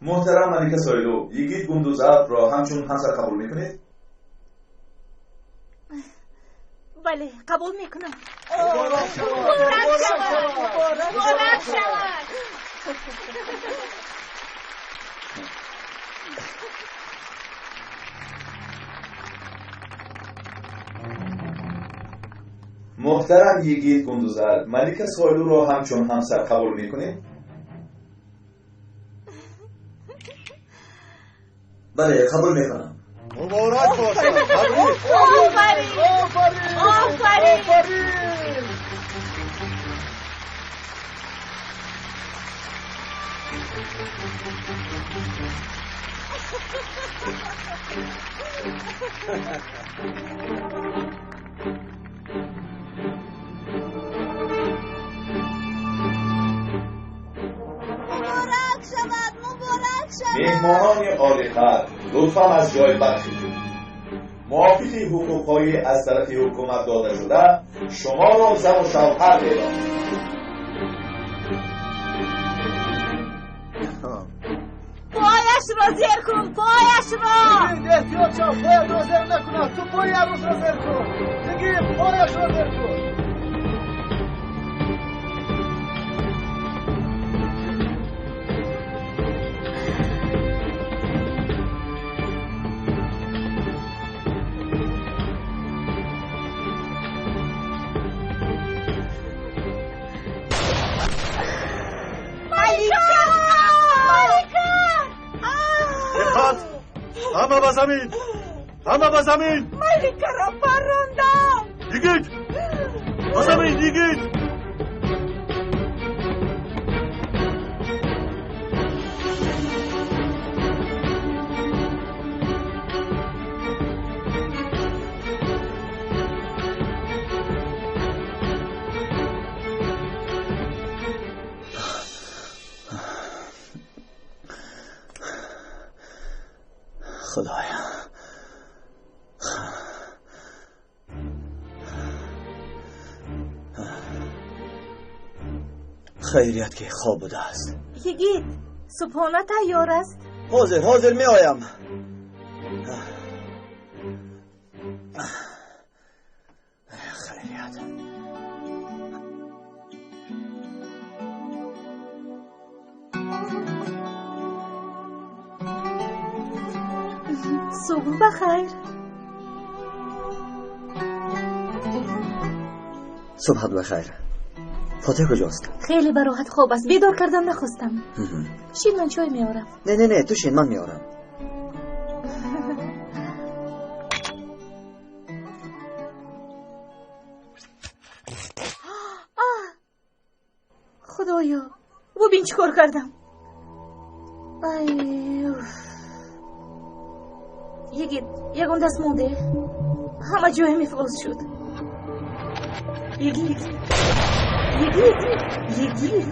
Муҳтарам Малика Сойлу, Йигит Гундузалпро ҳамчун ҳамсар қабул мекунед? Бале, қабул мекунам. Муборак шавад! Муборак шавад! Муҳтарам Йигит Гундузалп, Малика Сойлуро ҳамчун ҳамсар қабул мекунед? Бале, қабул мекунам. Муборак бошад! Офарин! Офарин! Офарин! Муборак шавад! Муборак шавад! Меҳмонони олиқадр, лутфан аз ҷой бархезед. Мувофиқи ҳуқуқҳои аз тарафи ҳукумат дода шуда, шуморо зану шавҳар эълон. Пояшро зер кун, пояшро! Эҳтиёт шав, поятро зер накунад. Ту пои арӯсро зер кун. Йигит, пояшро зер кун. Ҳама ба замин! Ҳама ба замин! Маликаро паррондам! Йигит! Ба замин, Йигит! Худоя, хайрият ки хоб будааст. Йигит, субҳона тайёр аст. Ҳозир, ҳозир меоям. Хайрият. Субҳ бахайр. Субҳат бахайр. Фотиҳ куҷост? Хеле бароҳат хоб аст. Бедор кардам нахостам. Шин, ман чой меорам. Не, не, не, ту шин, ман меорам. Худоё, бубин чӣ кор кардам. Ай, Йигит, ягон дастмол деҳ. Ҳама ҷоям ифлос шуд. Йигит, Йигит, Йигит,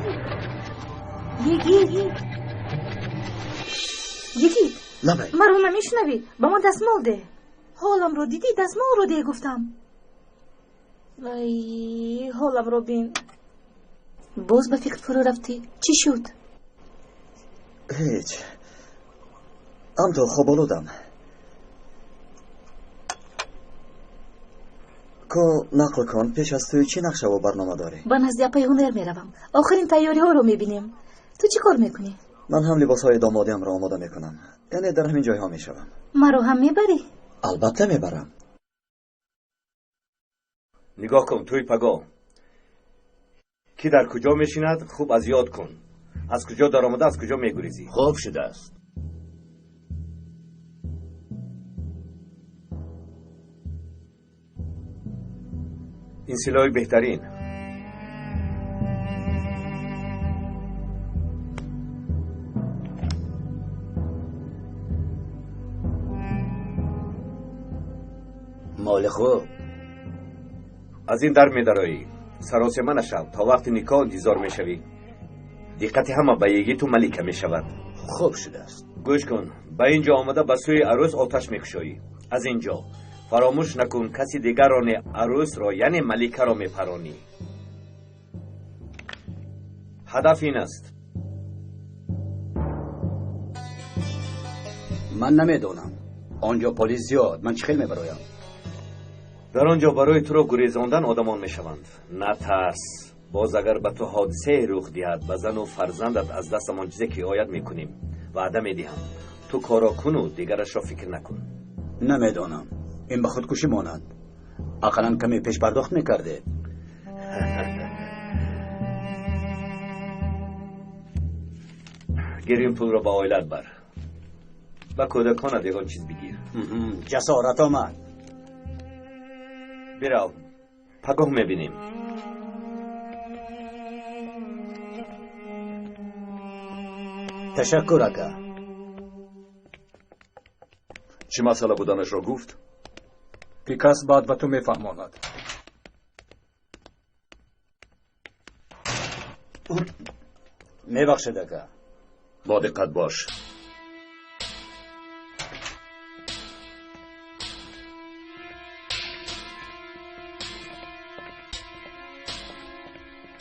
Йигит, Йигит, Лабай. Маро намешунавӣ? Ба ман дастмол деҳ. Ҳоламро дидӣ? Дастмолро деҳ гуфтам. Вай, ҳоламро бин. Боз ба фикр фурӯ рафтӣ. Чӣ шуд? Ҳеҷ. Амто хоболудам. Ко нақл кун, пеш аз тӯй чӣ нақшаву барнома дорӣ? Ба назди апаи ҳунар меравам. Охирин тайёриҳоро мебинем. Ту чӣ кор мекунӣ? Ман ҳам либосҳои домодиамро омода мекунам. Яъне дар ҳамин ҷойҳо мешавам. Маро ҳам мебарӣ? Албатта мебарам. Нигоҳ кун, тӯй пагоҳ. Ки дар куҷо мешинад, хуб аз ёд кун. Аз куҷо даромада, аз куҷо мегурезӣ. Хуб шудааст. Ин силоҳи беҳтарин. Моли хуб. Аз ин дар медароӣ. Саросема нашав, то вақти никоҳ интизор мешавӣ. Диққати ҳама ба Йигиту Малика мешавад. Хуб шудааст. Гӯш кун, Ба ин ҷо омада ба сӯи арӯс оташ мекушоӣ. Аз ин ҷо фаромӯш накун, каси дигарро не, арӯсро, яъне Маликаро мепаронӣ. Ҳадаф ин аст. Ман намедонам. Он ҷо полис зиёд, ман чӣ хел мебароям? Дар он ҷо барои туро гурезондан одамон мешаванд. Натарс. Боз агар ба ту ҳодисае рух диҳад, ба зану фарзандат аз дастам он чизе ки ояд мекунем. Ваъда медиҳам. Ту корро куну дигарашро фикр накун. Намедонам. Ин ба худкушӣ монанд. Ақаллан каме пешпардохт мекардед. Гир ин пулро ба оилат бар. Ба кӯдаконат ягон чиз бигир. Ҷасорат омад. Бирав. Пагоҳ мебинем. Ташаккур, ака. Чӣ масъала буданашро гуфт? Пикас баъд ба ту мефаҳмонад. Мебахшед, ака. Бо диққат бош.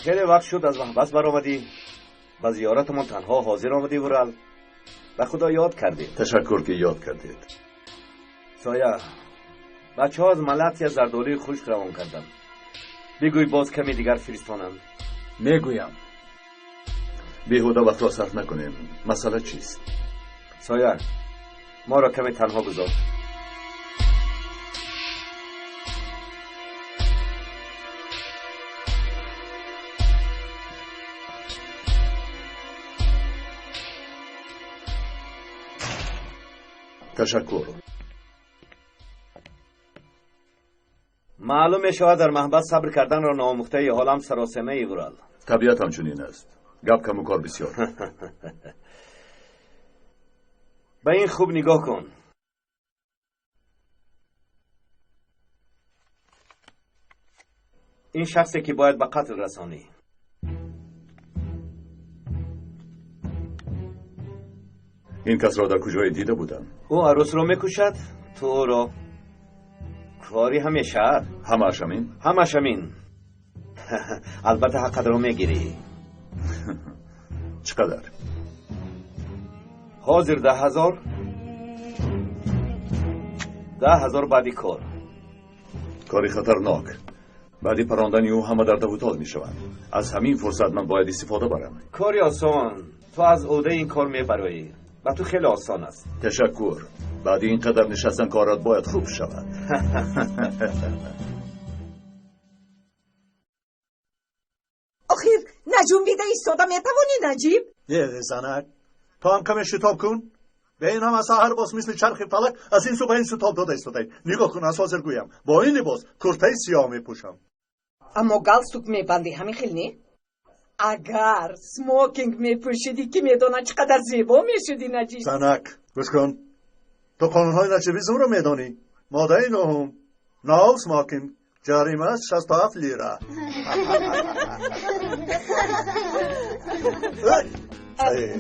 Хеле вақт шуд аз маҳбас баромадӣ. Ба зиёратамон танҳо ҳозир омадӣ, Вурал. Ба Худо ёд кардем. Ташаккур, ки ёд кардед. Соя, бачаҳо аз Малатия зардолуи хушк равон карданд. Бигӯй боз каме дигар фиристонанд. Мегӯям. Беҳуда вақтро сарф накунем. Масъала чист? Соя, моро каме танҳо гузор. Ташаккур. Маълум мешавад, дар маҳбас сабр карданро ноомӯхтаи, ҳолам саросемаи, Вурал. Табиат ҳамчунин аст. Гап каму кор бисёр. Ба ин хуб нигоҳ кун. Ин шахсе ки бояд ба қатл расонӣ. Ин касро дар куҷое дида будам? Ӯ арӯсро мекушад, ту ӯро. Кори ҳамеша. Ҳамааш ҳамин? Ҳамааш ҳамин. Албатта ҳаққатро мегирӣ. Чӣ қадар? Ҳозир 10,000. 10,000 баъди кор. Кори хатарнок. Баъди парондани ӯ ҳама дар давутол мешаванд. Аз ҳамин фурсат ман бояд истифода барам. Кори осон. Ту аз ӯҳдаи ин кор мебароӣ. Ба ту хеле осон аст. Ташаккур. Баъди ин қадар нишастан корат бояд хуб шавад. Охир наҷунбида истода метавонӣ, Наҷиб? Не, занак, ту ҳам каме шитоб кун. Ба ин ҳама саҳар боз мисли чархи фалак аз ин сӯ ба ин сӯ тоб дода истодаӣ. Нигоҳ кун, аз ҳозир гӯям, бо ин либос куртаи сиёҳ мепӯшам. Аммо галстук мебандӣ, ҳамин хел не? Агар смокинг мепӯшидӣ, ки медонад чӣ қадар зебо мешудӣ, Наҷиб. Занак, гӯш кун. Ту қонунҳои наҷибизмро медонӣ. Моддаи 9, no smoking, ҷарима 67 лира.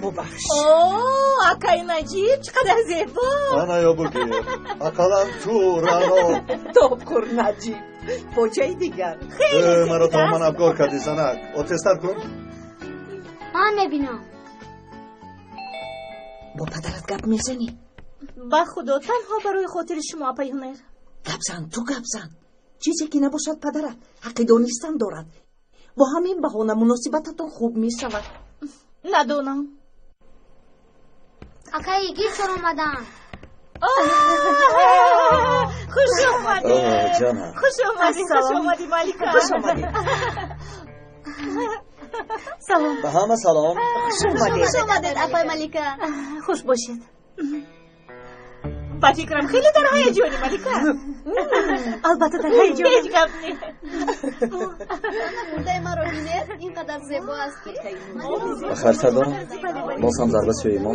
Бубахш. О, акаи Наҷиб, чӣ қадар зебо! Ана ё бугир. Ақаллан ту, Рано. Тоб хӯр, Наҷиб. Поҷаи дигар. Хеле Маро зебо. то ман абгор кардӣ, занак. О, тезтар кун. Ман мебинам. Бо падарат гап мезанӣ? Ба Худо, танҳо барои хотири шумо, апаи Ҳунер. Гап зан, ту гап зан. Чизе ки набошад, падарат ҳаққи донистан дорад. Бо ҳамин баҳона муносибататон хуб мешавад. Надонам. Акаи Игит чор омаданд. Хуш омадӣ. Ҷонам. Хуш омадӣ, хуш омадӣ, Малика. Хуш омадӣ. Салом. Ба ҳама салом. Хуш омадед. Хуш омадед, апаи Малика. Хуш бошед. Ба фикрам хеле дар ҳаяҷони, Малика. Албатта дар ҳаяҷон. Ҳеҷ гап не. Куртаи маро бинед, ин қадар зебо аст ки. Ба хайр, сардорам. Боз ҳам зарба сӯи мо.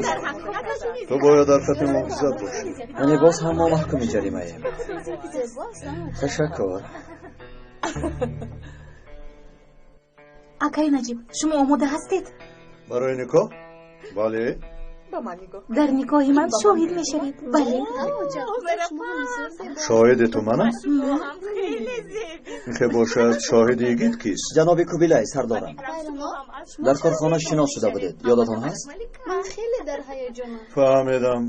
Ту бояд дар хати муҳофизат бошӣ. Яъне боз ҳам мо маҳкуми ҷаримаем. Ташаккур. Акаи Наҷиб, шумо омода ҳастед? Барои никоҳ? Бале. Ба ман нигоҳ. Дар никоҳи ман шоҳид мешавед. Бале. Шоҳиди ту манам? Ин бошад шоҳиди йигит кист? Ҷаноби Кубилай, сардорам. Дар корхона шинос шуда будед. Ёдатон ҳаст? Ман хеле дар ҳаяҷонам. Фаҳмидам.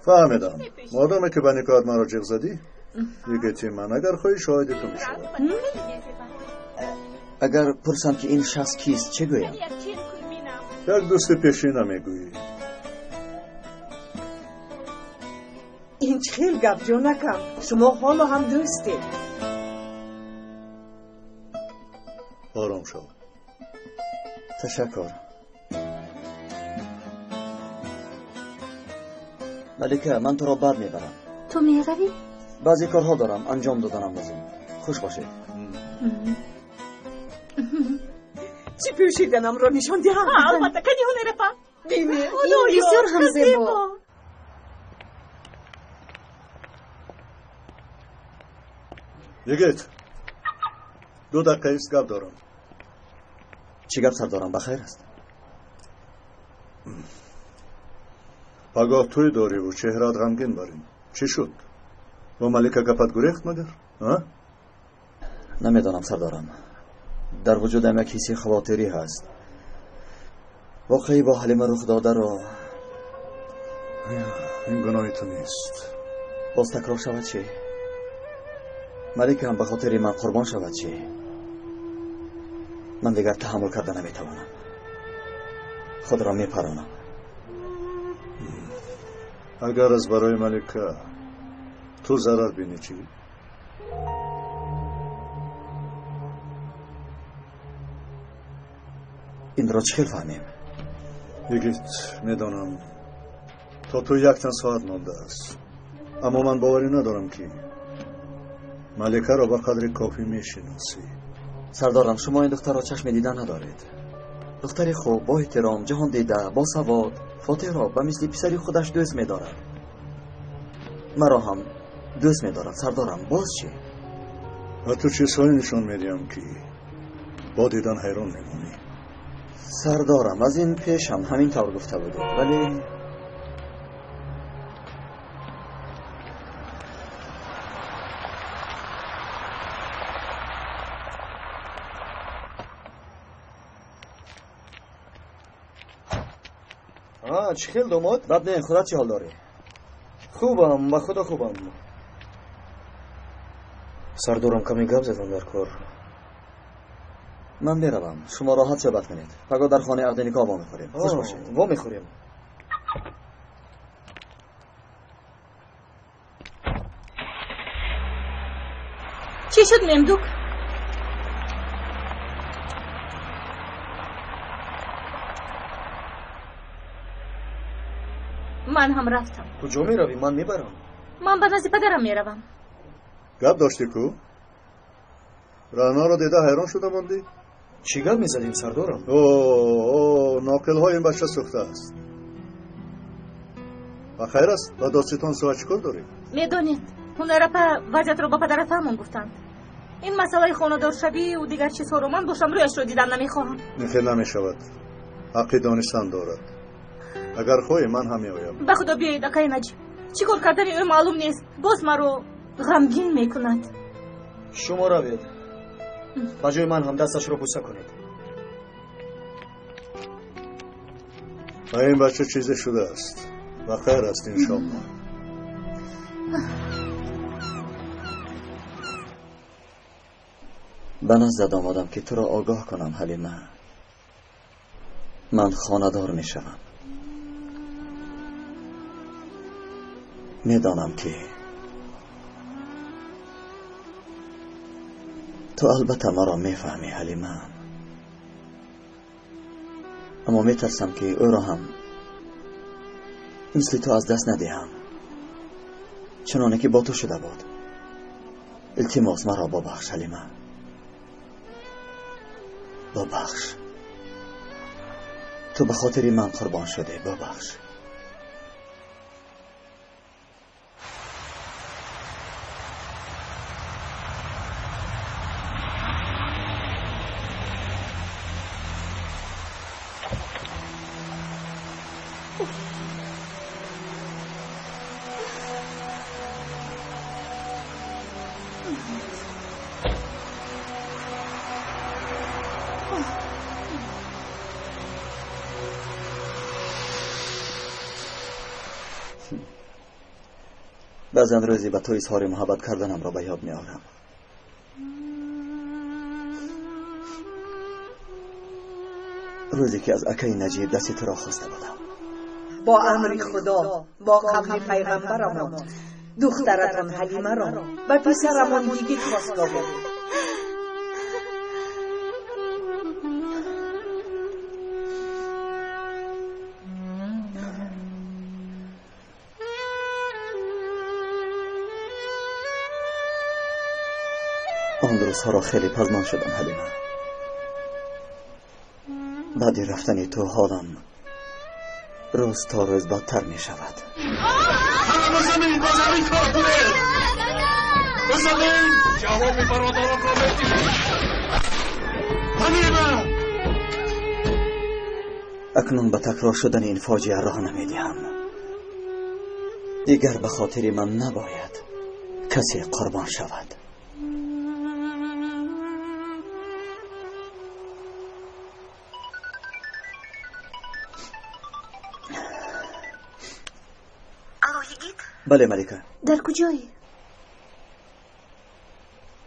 Фаҳмидам. Модоме ки ба никоҳат маро ҷиғ задӣ, йигити ман агар хоҳӣ шоҳиди ту мешавад. Агар пурсам ки ин шахс кист, чӣ гӯям? Як дӯсти пешина мегӯӣ. Ин чӣ хел гап, ҷонакам? Шумо ҳоло ҳам дӯстед. Ором шав. Ташаккур. Малика, ман туро бад мебарам. Ту меравӣ? Баъзе корҳо дорам, анҷом доданам лозим. Хуш бошед. Чӣ пӯшиданамро нишон диҳам? Албатта, кани ҳунарапа. Бинед. Ин бисёр ҳам зебо. Йигит, 2 дақиқаист гап дорам. Чӣ гап сардорам, ба хайр аст? Пагоҳ тӯй дориву чеҳраат ғамгин барин. Чӣ шуд? Бо Малика гапат гурехт магар? Намедонам сардорам. Дар вуҷудам як ҳисси хавотирӣ ҳаст. Воқеӣ бо Ҳалима рух додаро. Ин гуноҳи ту нест. Боз такрор шавад чӣ? Малика ҳам ба хотири ман қурбон шавад чӣ? Ман дигар таҳаммул карда наметавонам. Худро мепаронам. Агар аз барои Малика ту зарар бинӣ чӣ? Инро чӣ хел фаҳмем? Йигит, медонам то ту якчанд соат мондааст, аммо ман боварӣ надорам ки Маликаро ба қадри кофӣ мешиносӣ. Сардорам, шумо ин духтарро чашми дида надоред. Духтари хуб, бо эҳтиром, ҷаҳондида, босавод, Фотиҳро ба мисли писари худаш дӯст медорад. Маро ҳам дӯст медорад, сардорам. Боз чӣ? Ба ту чизҳое нишон медиҳам ки бо дидан ҳайрон мемонӣ. Сардорам, аз ин пеш ҳам ҳамин тавр гуфта будед, вале чӣ хел домод? Бад не, худат чӣ ҳол дорӣ? Хубам, ба худо хубам. Сардорам, каме гап задам дар кор. Ман меравам, шумо роҳат суҳбат кунед. Пагоҳ дар хонаи ақди никоҳ вомехӯрем. Хуш бошед. Вомехӯрем. Чӣ шуд, Мемдук? Ман ҳам рафтам. Куҷо меравӣ? Ман мебарам. Ман ба назди падарам меравам. Гап доштӣ ку? Раъноро дида ҳайрон шуда мондӣ? Чӣ гап мезадем, сардорам? О, ноқилҳои ин бача сӯхтааст. Ба хайр аст, ба додситон суҳбат чӣ кор дорӣ? Медонед, ҳунарапа вазъиятро ба падарат фаҳмон гуфтанд. Ин масъалаи хонадоршавию дигар чизҳоро ман бошам рӯяшро дидан намехоҳам. Ин хел намешавад. Ҳаққи донистан дорад. Агар хоҳӣ, ман ҳам меоям. Ба худо биёед, акаи Наҷиб. Чӣ кор кардани ӯ маълум нест. Боз маро ғамгин мекунад. Шумо равед. Ба ҷои ман ҳам дасташро бӯса кунед. Ба ин бача чизе шудааст. Ба хайр аст, иншоаллоҳ. Ба наздат омадам ки туро огоҳ кунам, Ҳалима. Ман хонадор мешавам. Медонам ки ту албатта маро мефаҳмӣ, Ҳалима. Аммо метарсам ки ӯро ҳам мисли ту аз даст надиҳам, чуноне ки бо ту шуда буд. Илтимос, маро бубахш, Ҳалима, бубахш. Ту ба хотири ман қурбон шудӣ, бубахш. Баъзан рӯзе ба ту изҳори муҳаббат карданамро ба ёд меорам. Рӯзе ки аз акаи Наҷиб дасти туро хоста будам. Бо амри Худо, бо қавли пайғамбарамон, духтаратон Ҳалимаро ба писарамон Йигит хостгор додем. Он рӯзҳоро хеле пазмон шудам, Ҳалима. Баъди рафтани ту ҳолам рӯз то рӯз бадтар мешавад. Ба замин, ба замин кор кунед! Ба замин! Ҷавоби бародаронро медиҳед! Ҳалима! Акнун ба такрор шудани ин фоҷиа роҳ намедиҳам. Дигар ба хотири ман набояд касе қурбон шавад. Бале, Малика. Дар куҷоӣ?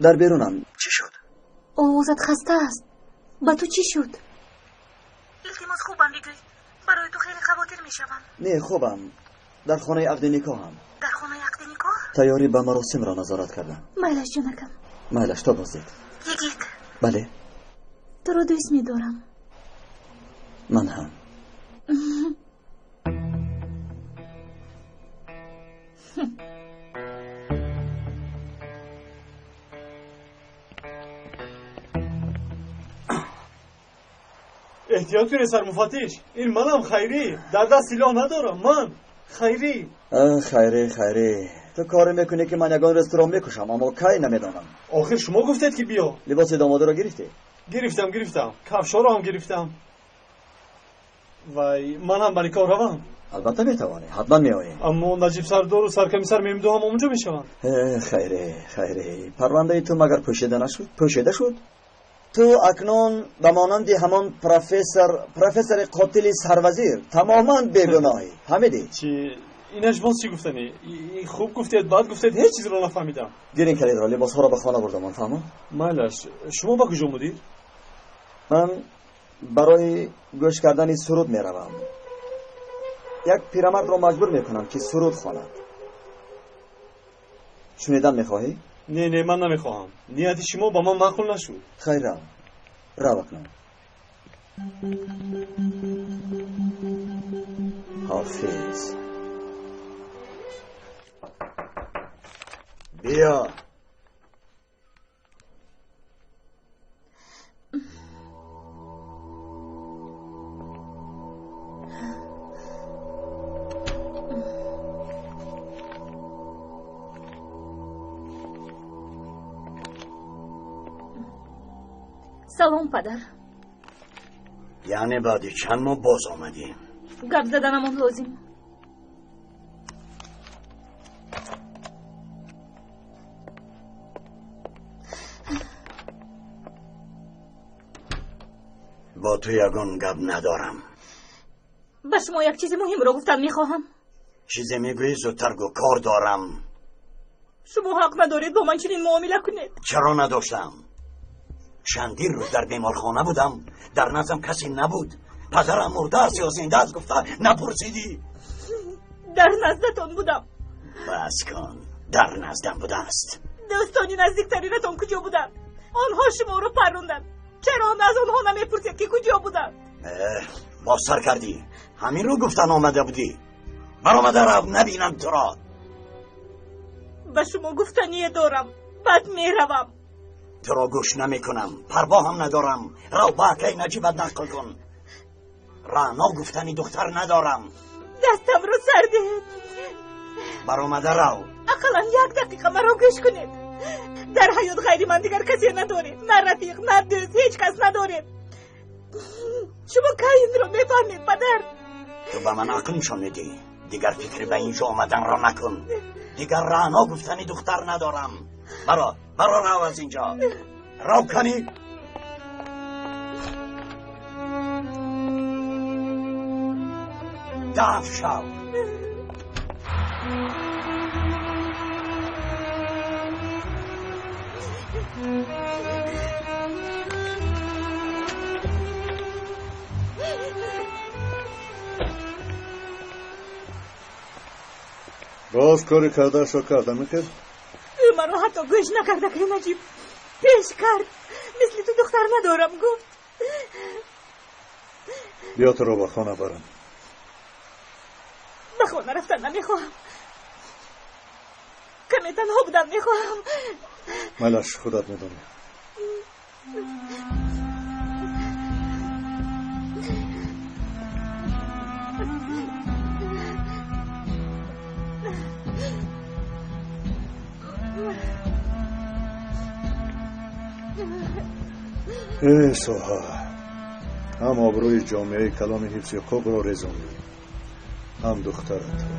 Дар берунам. Чӣ шуд? Овозат хаста аст. Ба ту чӣ шуд? Илтимос, хубам бигӯй. Барои ту хеле хавотир мешавам. Не, хубам. Дар хонаи ақди никоҳам. Дар хонаи ақди никоҳ? Тайёрӣ ба маросимро назорат кардам. Майлаш, ҷонакам. Майлаш, то боздид. Йигит. Бале. Туро дӯст медорам. Ман ҳам. Эҳтиёт кунед, сармуфаттиш. Ин манам, Хайрӣ. Дар даст силоҳ надорам. Ман Хайрӣ. Хайрӣ, Хайрӣ, ту коре мекунӣ ки ман ягон рӯз туро мекушам, аммо кай намедонам. Охир шумо гуфтед ки биё. Либоси домодаро гирифтӣ? Гирифтам, гирифтам. Кафшоро ҳам гирифтам. Вай, ман ҳам ба никоҳ равам? Албатта метавонӣ, ҳатман меоӣ. Аммо Наҷиб сардору саркомиссар Мемду ҳам онҷо мешаванд. Хайре, хайре, парвандаи ту магар пӯшида нашуд? Пӯшида шуд? Ту акнун ба монанди ҳамон профессори қотили сарвазир тамоман бегуноҳӣ. Фаҳмидӣ? Чӣ? Инаш боз чӣ гуфтанӣ? Хуб гуфтед, бад гуфтед, ҳеҷ чизро нафаҳмидам. Гирин калидро, либосҳоро ба хона бурдамон, фаҳмо? Майлаш, шумо ба куҷо, мудир? Ман барои гӯш кардани суруд меравам. Як пирамардро маҷбур мекунам ки суруд хонад. Шунидан мехоҳӣ? Не, не, ман намехоҳам. Нияти шумо ба ман маъқул нашуд. Хайр, рав. Рав акнун. Ҳофиз. Биё. Салом, падар. Яъне баъди чанд моҳ боз омадӣ? Гап заданамон лозим. Бо ту ягон гап надорам. Ба шумо як чизи муҳимро гуфтан мехоҳам. Чизе мегӯӣ, зудтар гӯ, кор дорам. Шумо ҳақ надоред бо ман чунин муомила кунед. Чаро надоштам? Чандин рӯз дар беморхона будам, дар наздам касе набуд. Падарам мурдааст ё зинда аст гуфта напурсидӣ. Дар наздатон будам. Бас кун, дар наздам будааст. Дӯстони наздиктаринатон куҷо буданд? Онҳо шуморо парронданд. Чаро аз онҳо намепурсед ки куҷо буданд? Боз сар кардӣ. Ҳаминро гуфтан омада будӣ. Баромада рав, набинам туро. Ба шумо гуфтание дорам, баъд меравам. Туро гӯш намекунам, парво ҳам надорам. Рав ба акаи Наҷибат нақл кун. Раъно гуфтани духтар надорам. Дастамро сар диҳед. Баромада рав. Ақаллан як дақиқа маро гӯш кунед. Дар ҳаёт ғайри ман дигар касе надоред. На рафиқ, на дӯст, ҳеҷ кас надоред. Шумо кай инро мефаҳмед, падар? Ту ба ман ақл нишон медиҳӣ. Дигар фикри ба инҷо омаданро накун. Дигар раъно гуфтани духтар надорам. Баро, баро, рав аз инҷо. Рав кани. Даф шав. Боз кори кардаашро кард, ҳамин хел? Ӯ маро ҳатто гӯш накарда, ки Наҷиб пеш кард. Мисли ту духтар надорам, гуфт. Биё, туро ба хона барам. Ба хона рафтан намехоҳам. Каме танҳо будан мехоҳам. Майлаш, худат медонӣ. Э соҳа, ҳам обрӯи ҷомеаи калони ҳифзи ҳуқуқро резондӣ, ҳам духтаратро.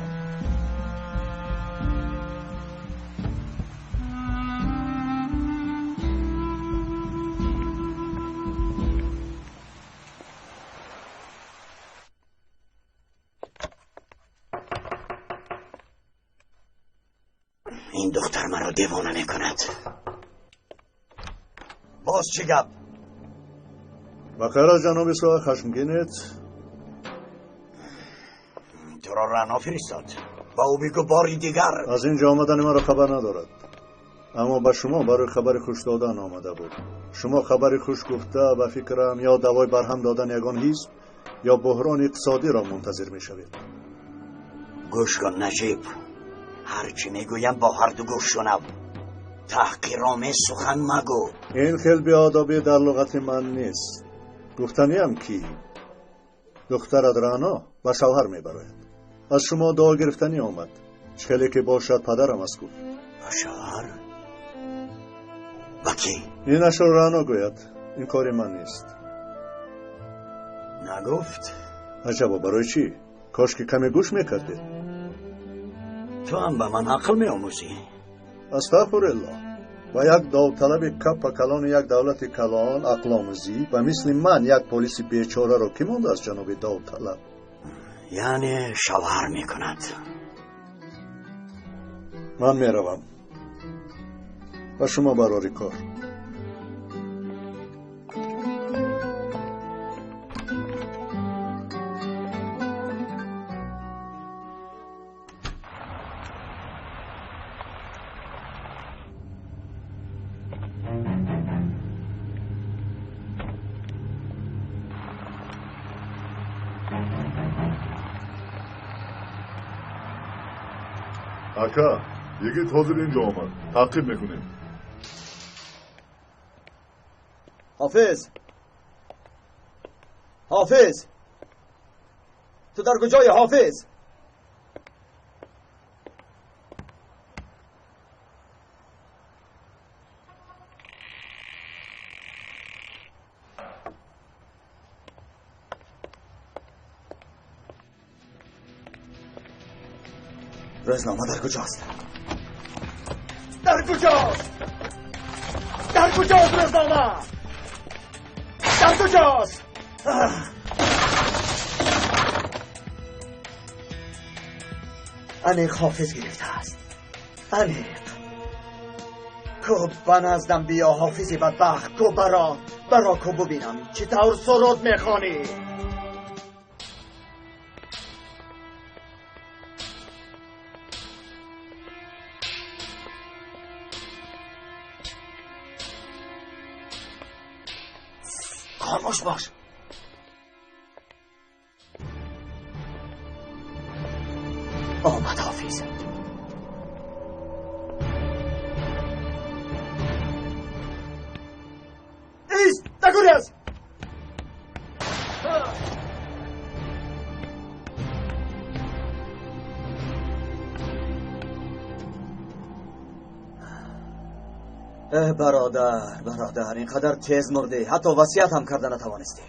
Ин духтар маро девона мекунад. Боз чӣ гап? Ба хайр аз ҷаноби соҳа, хашмгинед? Туро Рано фиристод. Ба ӯ бигӯ бори дигар. Аз ин ҷо омадани маро хабар надорад, аммо ба шумо барои хабари хуш додан омада буд. Шумо хабари хуш гуфта, ба фикрам, ё давои барҳам додани ягон ҳизб ё буҳрони иқтисодиро мунтазир мешавед. Гӯш кун, Наҷиб, ҳар чӣ мегӯям, бо ҳарду гӯш шунав. Таҳқиромез сухан магӯ. Ин хел беодобӣ дар луғати ман нест. Гуфтаниам, ки духтарат Рано ба шавҳар мебарояд. Аз шумо дуо гирифтанӣ омад. Чӣ хеле ки бошад, падарам аст, гуфт. Ба шавҳар? Ба кӣ? Инашро Рано гӯяд, ин кори ман нест. Нагуфт? Аҷабо, барои чӣ? Кошки каме гӯш мекардед. Ту ҳам ба ман ақл меомӯзӣ? Астағфируллоҳ, ба як довталаби каппа калони як давлати калон ақломӯзӣ, ба мисли ман як полиси бечораро кӣ мондааст, ҷаноби довталаб? Яъне шавҳар мекунад? Ман меравам, ба шумо барори кор. Ака, йигит ҳозир инҷо омад. Таъқиб мекунем. Ҳофиз, ҳофиз, ту дар куҷои, ҳофиз? Рӯзнома дар куҷост? Дар куҷост? Дар куҷост рӯзнома? Дар куҷост? Аниқ ҳофиз гирифтааст. Аниқ. Ку, ба наздам биё, ҳофизи бадбахт, ку баро, баро, ку бубинам чӣ тавр суруд мехонӣ. Хомӯш бош. Омад ҳофиз. Ист, нагурез! Э бародар, бародар, ин қадар тез мурдӣ, ҳатто васият ҳам карда натавонистӣ.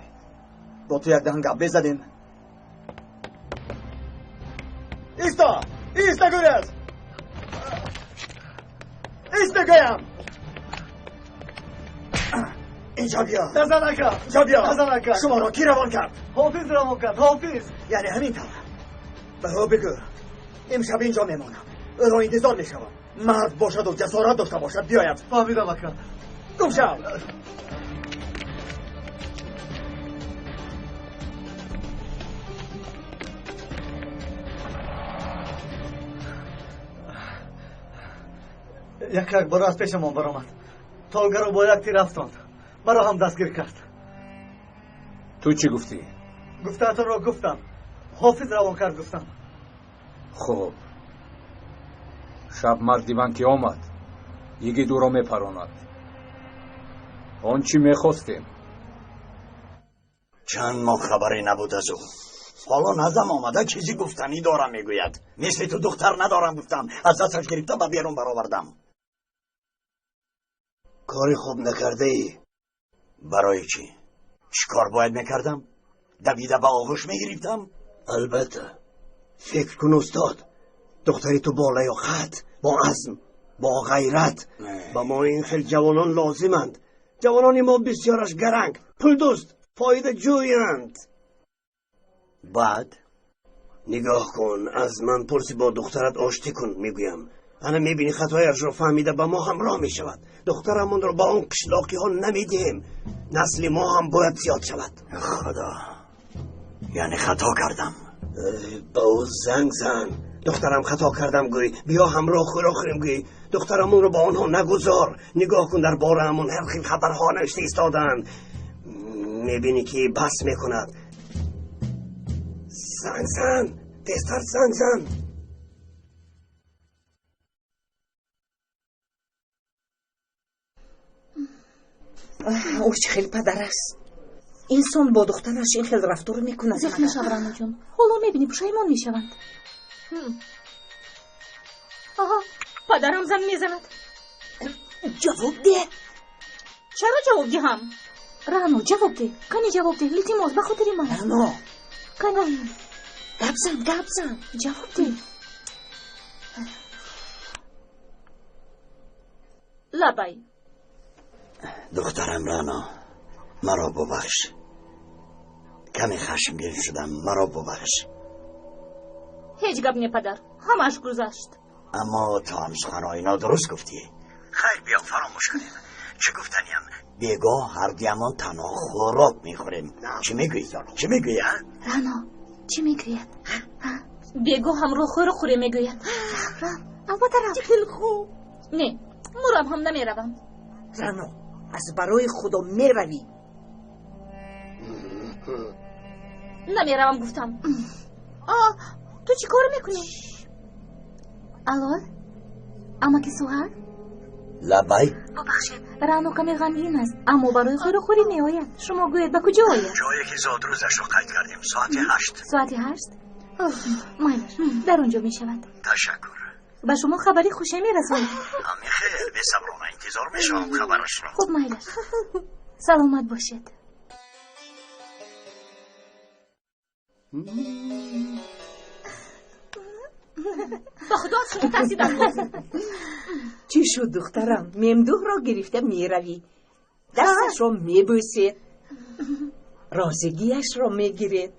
Бо ту як даҳан гап мезадем. Исто! Ист, нагурез! Ист, мегӯям! Инҷо биё. Назан, ака. Инҷо биё. Назан, ака. Шуморо кӣ равон кард? Ҳофиз равон кард, ҳофиз. Яъне ҳамин тавр. Ба ӯ бигӯ, имшаб инҷо мемонам. Ӯро интизор мешавам. Мард бошаду ҷасорат дошта бошад, биёяд. Фаҳмидам, ака. Гум шав. Як бора аз пешамон баромад. Толгаро бо як тир афтонд. Маро ҳам дастгир кард. Ту чӣ гуфтӣ? Гуфтаатонро гуфтам. Ҳофиз равон кард гуфтам. Хуб. Шаб марди ман ки омад, йигит ӯро мепаронад. Он чӣ мехостем. Чанд моҳ хабаре набуд аз ӯ. Ҳоло наздам омада чизе гуфтанӣ дорам мегӯяд. Мисли ту духтар надорам гуфтам. Аз дасташ гирифта ба берун баровардам. Кори хуб накардаӣ. Барои чӣ? Чӣ кор бояд мекардам? Давида ба оғӯш мегирифтам? Албатта. Фикр кун устод. Духтари ту бо лаёқат, бо азм, бо ғайрат. Ба мо ин хел ҷавонон лозиманд. Ҷавонони мо бисёраш гаранг, пулдӯст, фоидаҷӯянд. Баъд? Нигоҳ кун, аз ман пурси бо духтарат оштӣ кун, мегӯям. Ана мебинӣ хатояшро фаҳмида ба мо ҳамроҳ мешавад. Духтарамонро ба он қишлоқиҳо намедиҳем. Насли мо ҳам бояд зиёд шавад. Худо, яъне хато кардам. Ба ӯ занг зан. Духтарам хато кардам гӯй, биё ҳамроҳ хӯрок хӯрем гӯй. Духтарамонро ба онҳо нагузор. Нигоҳ кун, дар бораамон ҳар хел хабарҳо навишта истоданд. Мебинӣ ки бас мекунад. Занг зан, тезтар занг зан. Ӯ чӣ хел падар аст? Инсон бо духтараш ин хел рафтор мекунад. Зиқ нашав, Раъноҷон. Ҳоло мебинӣ пушаймон мешаванд. Аҳа, падарам занг мезанад. Ҷавоб деҳ. Чаро ҷавоб диҳам? Раъно, ҷавоб деҳ. Кани ҷавоб деҳ, илтимос, ба хотири ман. Раъно. Кани. Гап зан, гап зан. Ҷавоб деҳ. Лабай. Духтарам Раъно, маро бубахш. Каме хашмгин шудам, маро бубахш. Ҳеҷ гап не, падар, ҳамааш гузашт. Аммо ту ҳам суханҳои нодуруст гуфтӣ. Хайр, биё фаромӯш кунем. Чӣ гуфтаниям? Бегоҳ ҳардуямон танҳо хӯрок мехӯрем. Чӣ мегӯӣ? Чӣ мегӯӣ, а? Раъно, чӣ мегӯяд? Бегоҳ ҳамроҳ хӯрок хӯрем мегӯяд. Рав, албатта рав. Чӣ хел хуб. Не, мурам ҳам намеравам. Раъно, аз барои Худо меравӣ. Намеравам гуфтам. Ту чӣ кор мекунӣ? Алло, амаки Суҳар? Лабай. Бубахшед, Раъно каме ғамгин аст, аммо барои хӯрокхӯрӣ меояд. Шумо гӯед ба куҷо ояд? Ҷое ки зодрӯзашро қайд кардем, соати 8. Соати 8? Майлаш, дар он ҷо мешавад. Ташаккур. Ба шумо хабари хуше мерасонам. Ҳамин хел бесаброна интизор мешавам хабарашро. Хуб, майлаш, саломат бошед. Ба Худо аз шумо тарсидам боз. Чӣ шуд, духтарам? Мемдуҳро гирифта меравӣ, дасташро мебӯсед, розигиашро мегиред,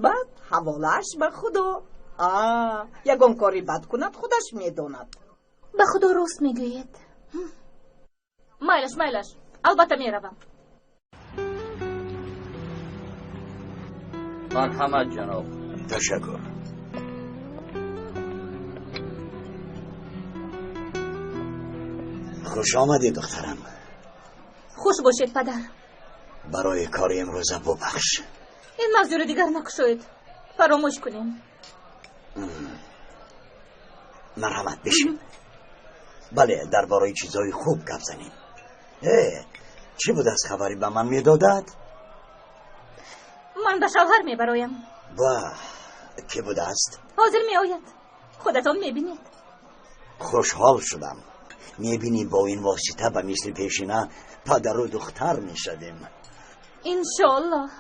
баъд ҳаволааш ба Худо. Ягон кори бад кунад, худаш медонад. Ба Худо рост мегӯед. Майлаш, майлаш, албатта меравам. Марҳамат, ҷаноб. Ташаккур. Хуш омадӣ, духтарам. Хуш бошед, падар. Барои кори имрӯза бубахш. Ин мавзӯро дигар накушоед, фаромӯш кунем. Марҳамат, бишин. Бале, дар бораи чизҳои хуб гап занем. Чӣ буд аз хабаре ба ман медодад? Ман ба шавҳар мебароям. Ба кӣ будааст? Ҳозир меояд, худатон мебинед. Хушҳол шудам. Мебинӣ бо ин восита ба мисли пешина падару духтар мешавем. Иншоаллоҳ.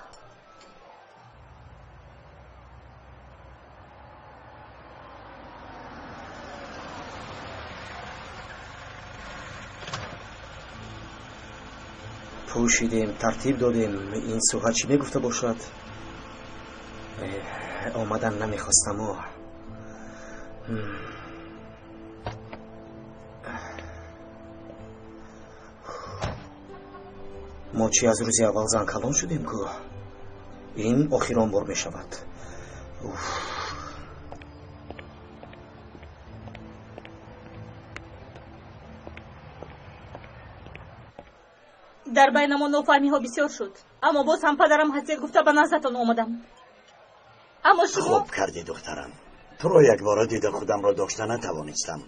Пӯшидем, тартиб додем. Ин суҳа чӣ мегуфта бошад? Омадан намехостаму. Мо чӣ аз рӯзи аввал зан калон шудем ку? Ин охирон бор мешавад. Дар байнамон нофаҳмиҳо бисёр шуд, аммо боз ҳам падарам ҳастед гуфта ба наздатон омадам. Аммо шумо хуб кардӣ, духтарам. Туро якбора дида худамро дошта натавонистам.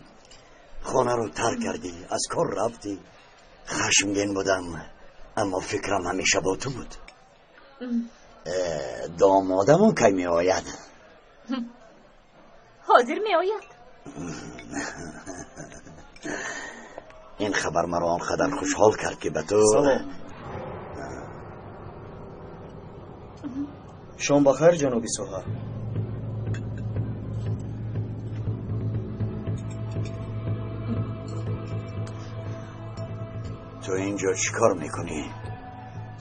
Хонаро тарк кардӣ, аз кор рафтӣ. Хашмгин будам, аммо фикрам ҳамеша бо ту буд. Домодамон кай меояд? Ҳозир меояд. Ин хабар маро он қадар хушҳол кард, ки ба ту Салом. Шом бахайр, ҷаноби соҳа. Ту инҷо чӣ кор мекунӣ?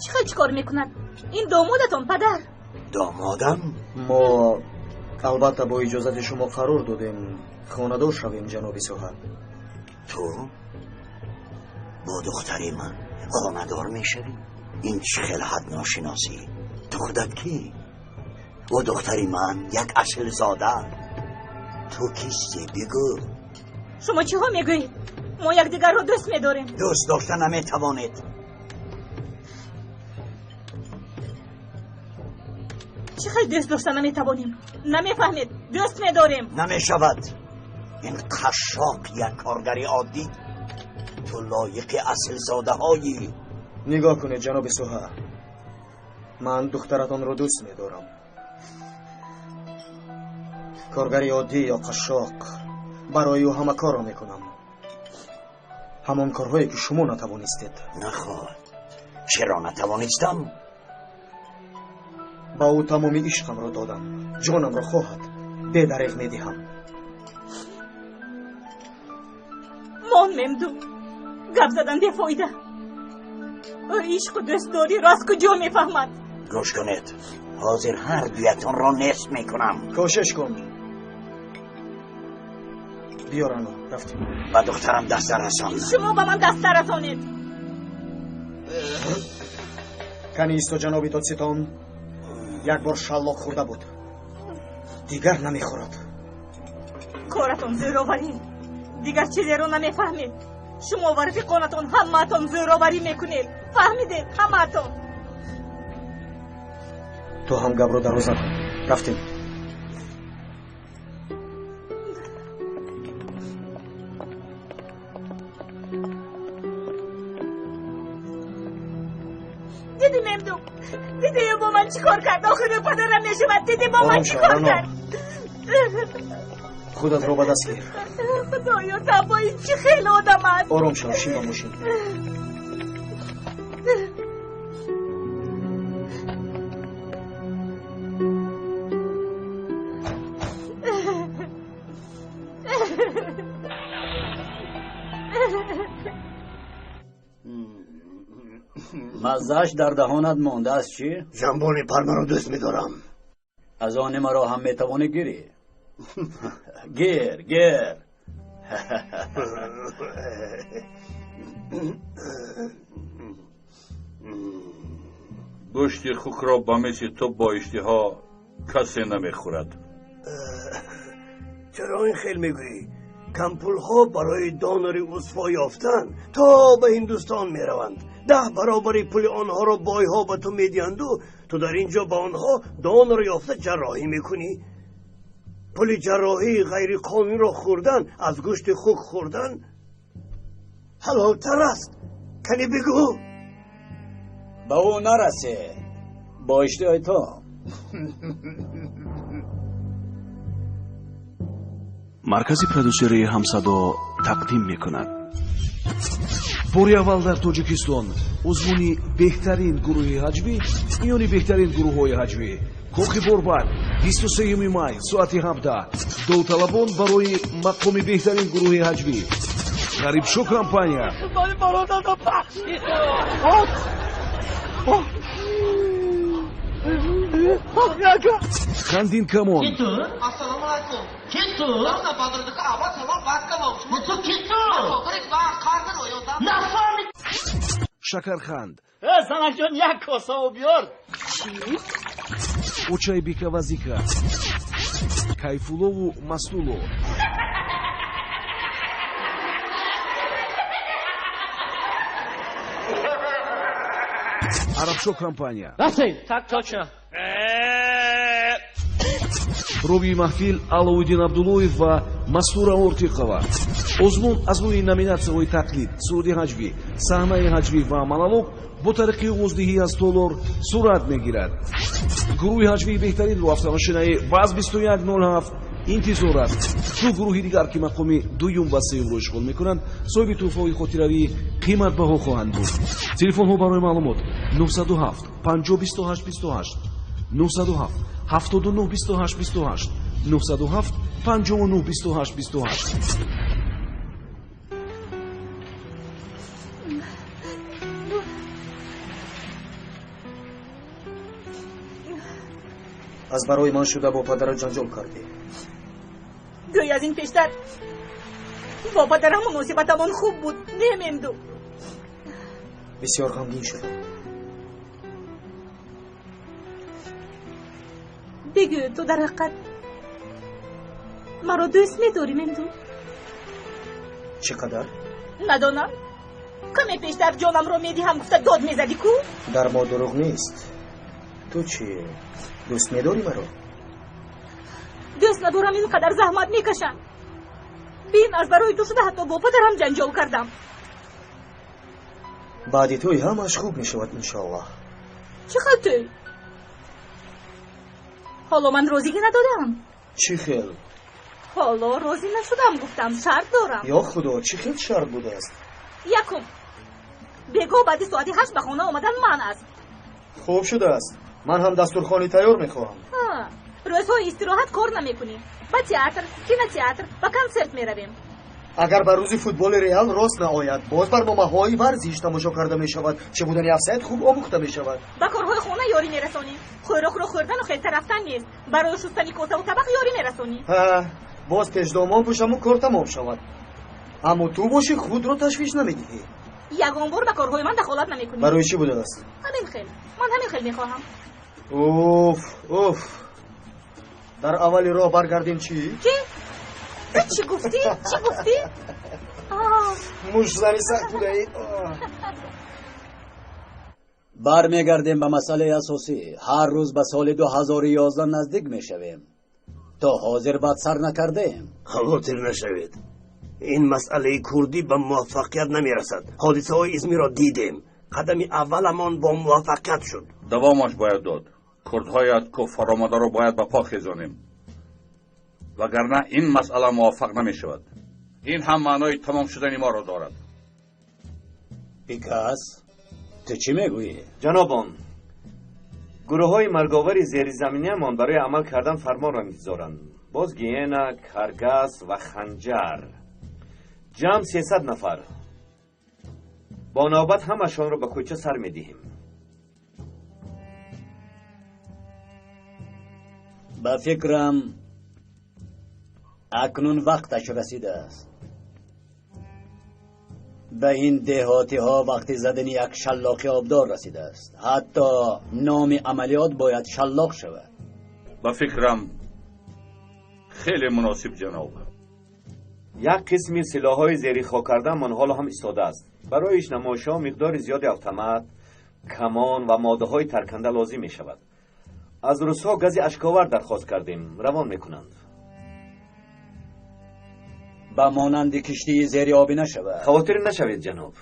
Чӣ хел чӣ кор мекунад? Ин домодатон, падар. Домодам? Мо албатта бо иҷозати шумо қарор додем хонадор шавем, ҷаноби соҳа. Ту бо духтари ман хонадор мешавӣ? Ин чӣ хел ҳадношиносӣ? Ту худат кӣ? Бо духтари ман, як асилзода. Ту кистӣ, бигӯ. Шумо чиҳо мегӯед? Мо якдигарро дӯст медорем. Дӯст дошта наметавонед. Чӣ хел дӯст дошта наметавонем? Намефаҳмед, дӯст медорем. Намешавад. Ин қашшоқ як коргари оддӣ. Ту лоиқи асилзодаҳоӣ. Нигоҳ кунед, ҷаноби соҳа, ман духтаратонро дӯст медорам. Коргари оддӣ ё қашшоқ, барои ӯ ҳама корро мекунам, ҳамон корҳое ки шумо натавонистед. Нахоҳад. Чаро натавонистам? Ба ӯ тамоми ишқамро додам, ҷонамро хоҳад бедареғ медиҳам. Мон мемду, гап задан бефоида. Ӯ ишқу дӯстдориро аз куҷо мефаҳмад? Гӯш кунед, ҳозир ҳар дуятонро нест мекунам. Кӯшиш кун. Биё, Рано, рафтем. Ба духтарам даст нарасон. Шумо ба ман даст нарасонед. Кани исто, ҷаноби додситон. Як бор шаллоқ хӯрда буд, дигар намехӯрад. Коратон зӯроварӣ, дигар чизеро намефаҳмед. Шумо ва рафиқонатон ҳамаатон зӯроварӣ мекунед, фаҳмидед? Ҳамаатон. Ту ҳам гапро дароза кун. Рафтем. Диди, мемду, диди ӯ бо ман чӣ кор кард? Охир ӯ падарам мешавад. Диди бо ман Ором чӣ шав, кор Рано. кард? Худатро ба даст гир. Худоё, тавбо, ин чӣ хел одам аст? Ором шав, шин ба мошин. Маззааш дар даҳонат мондааст, чӣ? Ҷанбони пармаро дӯст медорам. Аз они маро ҳам метавонӣ гирӣ. Гир, гир. Гӯшти хукро ба мисли ту бо иштиҳо касе намехӯрад. Чаро ин хел мегӯӣ? Кампулҳо барои донори узвҳо ёфтан то ба Ҳиндустон мераванд. 10 баробари пули онҳоро бойҳо ба ту медиҳанду ту дар ин ҷо ба онҳо донор ёфта ҷарроҳӣ мекунӣ. Пули ҷарроҳии ғайриқонуниро хӯрдан аз гӯшти хук хӯрдан ҳалолтар аст. Кани бигӯ. Ба ӯ нарасе, бо иштиҳои то. Маркази продюсерии Ҳамсадо тақдим мекунад. Бори аввал дар Тоҷикистон озмуни беҳтарин гурӯҳи ҳаҷвӣ миёни беҳтарин гурӯҳҳои ҳаҷвӣ. Кохи Борбад, 23 май, соати 17. Довталабон барои мақоми беҳтарин гурӯҳи ҳаҷвӣ. Ғарибшо компания. Хандин камон. Ассалому алайкум. Киту? Шакарханд. Занаҷон, як коса об биёр. Очай Бикавазика. Кайфуллову Маснулло. Арабшо компания. Рафтем. Так точно. Ровии маҳфил Аловиддин Абдуллоев ва Мастура Ортиқова. Озмун аз рӯи номинатсияҳои тақлид, суруди ҳаҷвӣ, саҳнаи ҳаҷвӣ ва монолог бо тариқи овоздиҳӣ аз толор сурат мегирад. Гурӯҳи ҳаҷвии беҳтаринро автомошинаи ВАЗ 2107 интизор аст. Ду гурӯҳи дигар, ки мақоми дуюм ва сеюмро ишғол мекунанд, соҳиби тӯҳфаҳои хотиравии қиматбаҳо хоҳанд буд. Телефонҳо барои маълумот 907 50 28 28, 907 79 28 28, 907 59 28 28. Аз барои ман шуда бо падарат ҷанҷол кардӣ. Гӯй, аз ин пештар бо падарам муносибатамон хуб буд, не, Мемду? Бисёр ғамгин шудам. Бигӯ, ту дар ҳақиқат маро дӯст медорӣ, Мемду? Чӣ қадар? Надонам. Каме пештар ҷонамро медиҳам гуфта дод мезадӣ ку? Дар мо дурӯғ нест. Ту чӣ, дӯст медорӣ маро? Дӯст надорам, ин қадар заҳмат мекашам. Бин, аз барои ту шуда ҳатто бо падарам ҷанҷол кардам. Баъди тӯй ҳамааш хуб мешавад, иншоаллоҳ. Чӣ хел тӯй? Ҳоло ман розигӣ надодам. Чӣ хел? Ҳоло розӣ нашудам, гуфтам, шарт дорам. Ё худо, чӣ хел шарт будааст? Якум, бегоҳ баъди соати 8 ба хона омадан манъ аст. Хуб шудааст. Ман ҳам дастурхони тайёр мехоҳам. Рӯзҳои истироҳат кор намекунем. Ба театр, кинотеатр, ба консерт меравем. Агар ба рӯзи футболи Реал рост наояд, боз барномаҳои варзиш тамошо карда мешавад. Чӣ будани афсайд хуб омӯхта мешавад. Ба корҳои хона ёрӣ мерасонӣ. Хӯрокро хӯрдану хелта рафтан нест. Барои шустани косаву табақ ёрӣ мерасонӣ. Боз пешдомон бошаму кор тамом шавад. Аммо ту бошӣ, худро ташвиш намедиҳӣ. Ягон бор ба корҳои ман дахолат намекунӣ. Барои чӣ будааст? Ҳамин хел. Ман ҳамин хел мехоҳам. Уф, уф. Дар аввали роҳ баргардем чӣ? Чӣ? Ту чӣ гуфтӣ? Чӣ гуфтӣ? Мушзани сахт будаӣ. Бармегардем ба масъалаи асосӣ. Ҳар рӯз ба соли 2011 наздик мешавем. То ҳозир бад сар накардаем. Хавотир нашавед. Ин масъалаи курдӣ ба муваффақият намерасад. Ҳодисаҳои Измирро дидем. Қадами авваламон бо муваффақият шуд. Давомаш бояд дод. Курдҳои аз куфр омадаро бояд ба по хезонем, вагарна ин масъала муваффақ намешавад. Ин ҳам маънои тамом шудани моро дорад. Бикас, ту чӣ мегӯӣ? Ҷанобон, гурӯҳҳои марговари зеризаминиамон барои амал кардан фармонро интизоранд. Боз гиена, каргас ва ханҷар. Ҷамъ 300 нафар. Бо навбат ҳамашонро ба кӯча сар медиҳем. Ба фикрам, акнун вақташ расидааст. Ба ин деҳотиҳо вақти задани як шаллоқи обдор расидааст. Ҳатто номи амалиёт бояд шаллоқ шавад. Ба фикрам, хеле муносиб, ҷаноб. Як қисми силоҳҳои зери хок кардаамон ҳоло ҳам истодааст. Барои намоишҳо миқдори зиёди автомат, камон ва моддаҳои тарканда лозим мешавад. Аз русҳо гази ашковар дархост кардем, равон мекунанд. Ба монанди киштии зери обӣ нашавад. Хавотир нашавед, ҷаноб.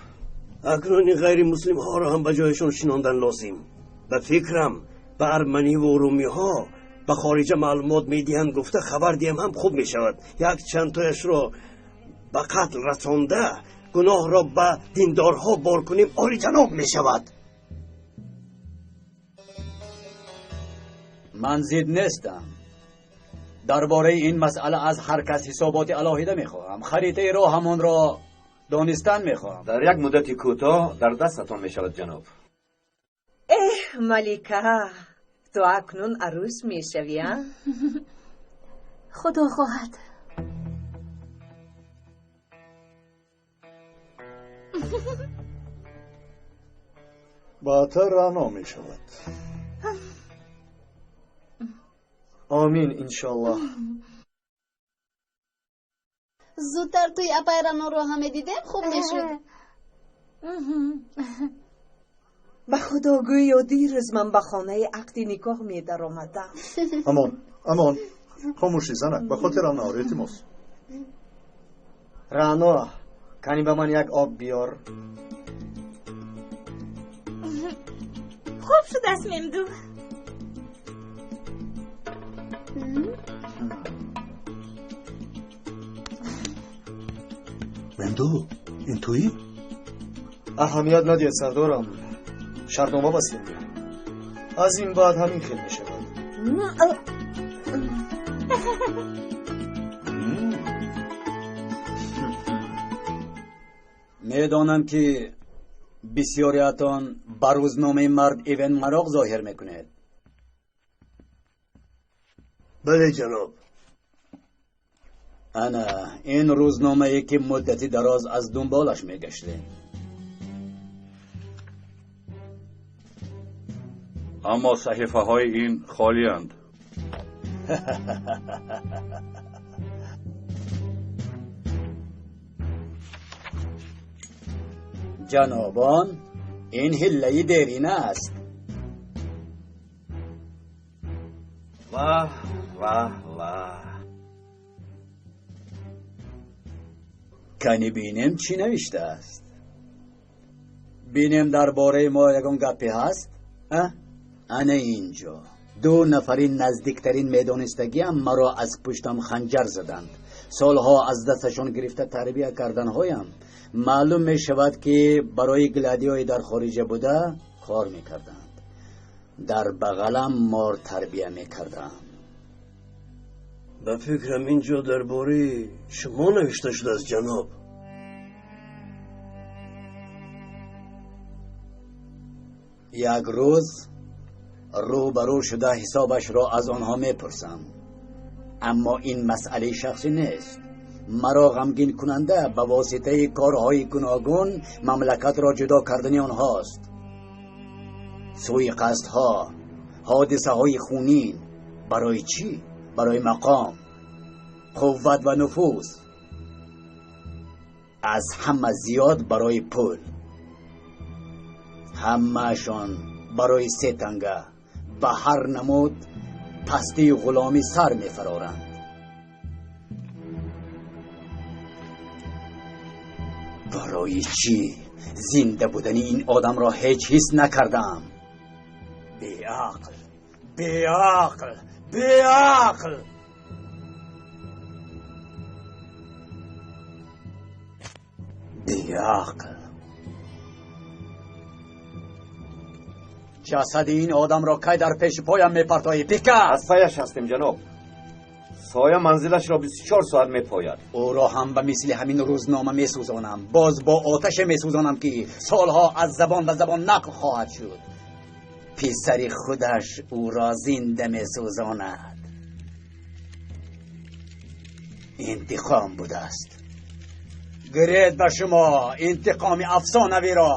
Акнун ғайримуслимҳоро ҳам ба ҷояшон шинондан лозим. Ба фикрам, ба арманиву румиҳо ба хориҷа маълумот медиҳанд гуфта хабар диҳам ҳам хуб мешавад. Як чандтояшро ба қатл расонда, гуноҳро ба диндорҳо бор кунем, олиҷаноб мешавад. Ман зид нестам. Дар бораи ин масъала аз ҳар кас ҳисоботи алоҳида мехоҳам. Харитаи роҳамонро донистан мехоҳам. Дар як муддати кӯтоҳ дар дастатон мешавад, ҷаноб. Эҳ, Малика, ту акнун арӯс мешавӣ, а? Худо хоҳад. Баъдтар раъно мешавад. Омин, иншоаллоҳ. Зудтар тӯи апай Раъноро ҳам медидем, хуб мешуд. Ба Худо гӯё дирӯз ман ба хонаи ақди никоҳ медаромадам. Амон, амон, хомӯшӣ занак, ба хотирам наор, илтимос. Рано, кани ба ман як об биёр. Хуб шудааст, Мемду. Мемду, ин туӣ? Аҳамият надиҳед, сардорам. Шартнома бастем. Аз ин баъд ҳамин хел мешавад. Медонам ки бисёриятон ба рӯзномаи мард Ивен мароқ зоҳир мекунед. Бале, ҷаноб. Ана ин рӯзномае ки муддати дароз аз дунболаш мегаштем. Аммо саҳифаҳои ин холианд. Ҷанобон, ин ҳиллаи дерина аст. Ваҳ, ваҳ, ваҳ. Кани бинем чӣ навиштааст. Бинем дар бораи мо ягон гапе ҳаст? Ана инҷо ду нафари наздиктарин медонистагиам маро аз пуштам ханҷар заданд. Солҳо аз дасташон гирифта тарбия карданҳоям маълум мешавад ки барои гладиои дар хориҷа буда кор мекарданд. Дар бағалам мор тарбия мекардам. Ба фикрам инҷо дар бораи шумо навишта шудааст, ҷаноб. Як рӯз рӯбарӯ шуда ҳисобашро аз онҳо мепурсам. Аммо ин масъалаи шахсӣ нест. Маро ғамгинкунанда ба воситаи корҳои гуногун мамлакатро ҷудо кардани онҳост. Суиқасдҳо, ҳодисаҳои хунин. Барои чӣ? Барои мақом, қувват ва нуфуз. Аз ҳама зиёд барои пул. Ҳамаашон барои се танга ба ҳар намуд пастию ғуломӣ сар мефароранд. Барои чӣ зинда будани ин одамро ҳеҷ ҳис накардам? Беақл, беақл, беақл! Беақл! Ҷасади ин одамро кай дар пеши поям мепартоӣ, Пика? Аз паяш ҳастем, ҷаноб. Соя манзилашро 24 соат мепояд. Ӯро ҳам ба мисли ҳамин рӯзнома месӯзонам. Боз бо оташе месӯзонам ки солҳо аз забон ба забон нақл хоҳад шуд. Писари худаш ӯро зинда месӯзонад. Интиқом будааст. Гиред ба шумо интиқоми афсонавиро.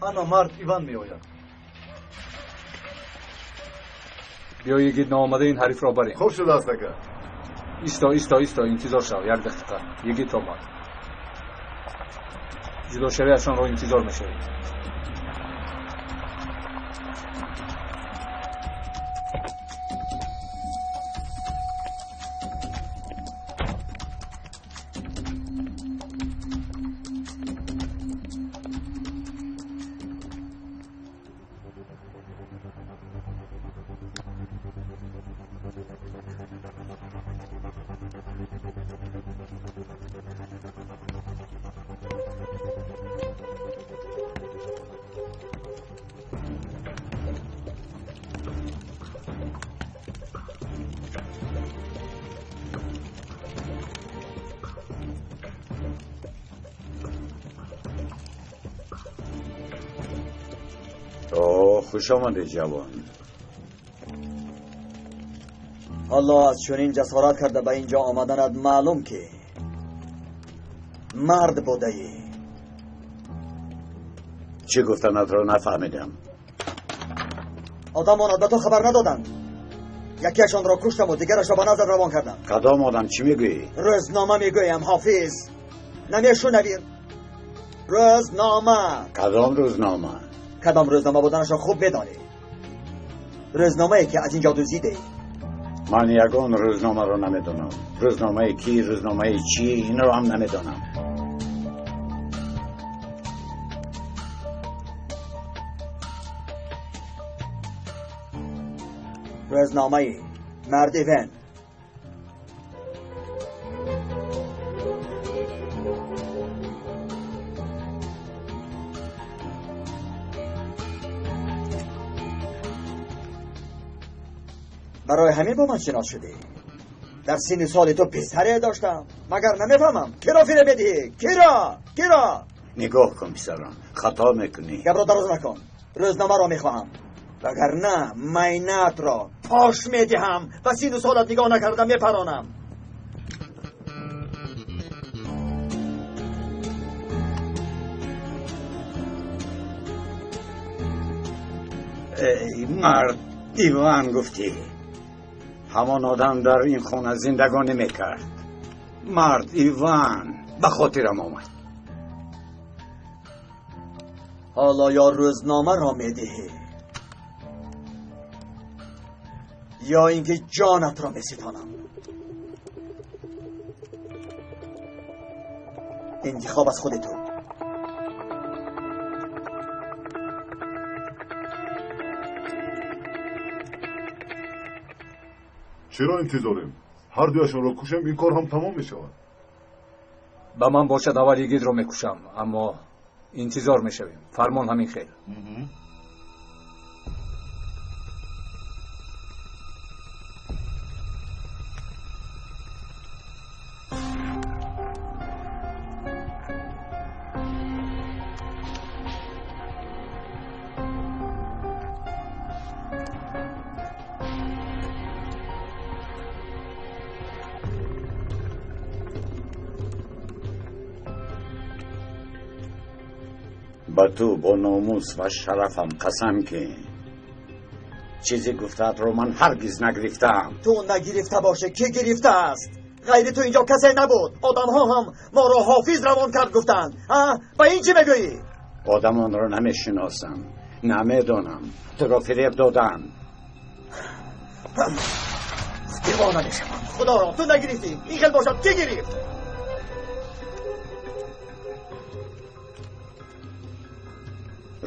Ана мард Иван меояд. Биё йигит, наомада ин ҳарифро барем. Хуб шудааст, ака. Исто, исто, исто, интизор шав, як дақиқа. Йигит омад. Ҷудошавиашонро интизор мешавем. Хуш омадӣ, ҷавон. Аллоҳ аз чунин ҷасорат карда ба инҷо омаданат маълум ки мард будаӣ. Чӣ гуфтанатро нафаҳмидам. Одамонат ба ту хабар надоданд. Якеашонро куштам ва дигарашро ба назар равон кардам. Кадом одам? Чӣ мегӯӣ? Рӯзнома мегӯям, Ҳофиз. Намешунавӣ? Рӯзнома. Кадом рӯзнома? Кадом рӯзнома буданашро хуб медонӣ. Рӯзномае ки аз инҷо дуздидӣ. Ман ягон рӯзномаро намедонам. Рӯзномаи кӣ, рӯзномаи чӣ, инро ҳам намедонам. Рӯзномаи марди Вен. Барои ҳамин бо ман шинос шудӣ. Дар синни соли ту писаре доштам. Магар намефаҳмам? Киро фиреб медиҳӣ? Киро? Киро? Нигоҳ кун писарам, хато мекунӣ. Гапро дароз накун. Рӯзномаро мехоҳам. Вагарна майнатро пош медиҳам ва сину солат нигоҳ накарда мепаронам. Эй мард, Иван гуфтӣ. Ҳамон одам дар ин хона зиндагонӣ мекард. Мард Иван ба хотирам омад. Ҳоло ё рӯзномаро медиҳӣ ё инки ҷонатро меситонам. Интихоб аз худи ту. Чаро интизорем? Ҳар дуяшонро кушем, ин кор ҳам тамом мешавад. Ба ман бошад, аввал йигитро мекушам, аммо интизор мешавем. Фармон ҳамин хел. Ба ту бо номус ва шарафам қасам ки чизе гуфтаатро ман ҳаргиз нагирифтаам. Ту нагирифта боше, ки гирифтааст? Ғайри ту инҷо касе набуд. Одамҳо ҳам моро Ҳофиз равон кард гуфтанд. Ба ин чӣ мегӯӣ? Одамонро намешиносам, намедонам. Туро фиреб додам. Девона мешавам. Худоро, ту нагирифтӣ. Ин хел бошад, ки гирифт?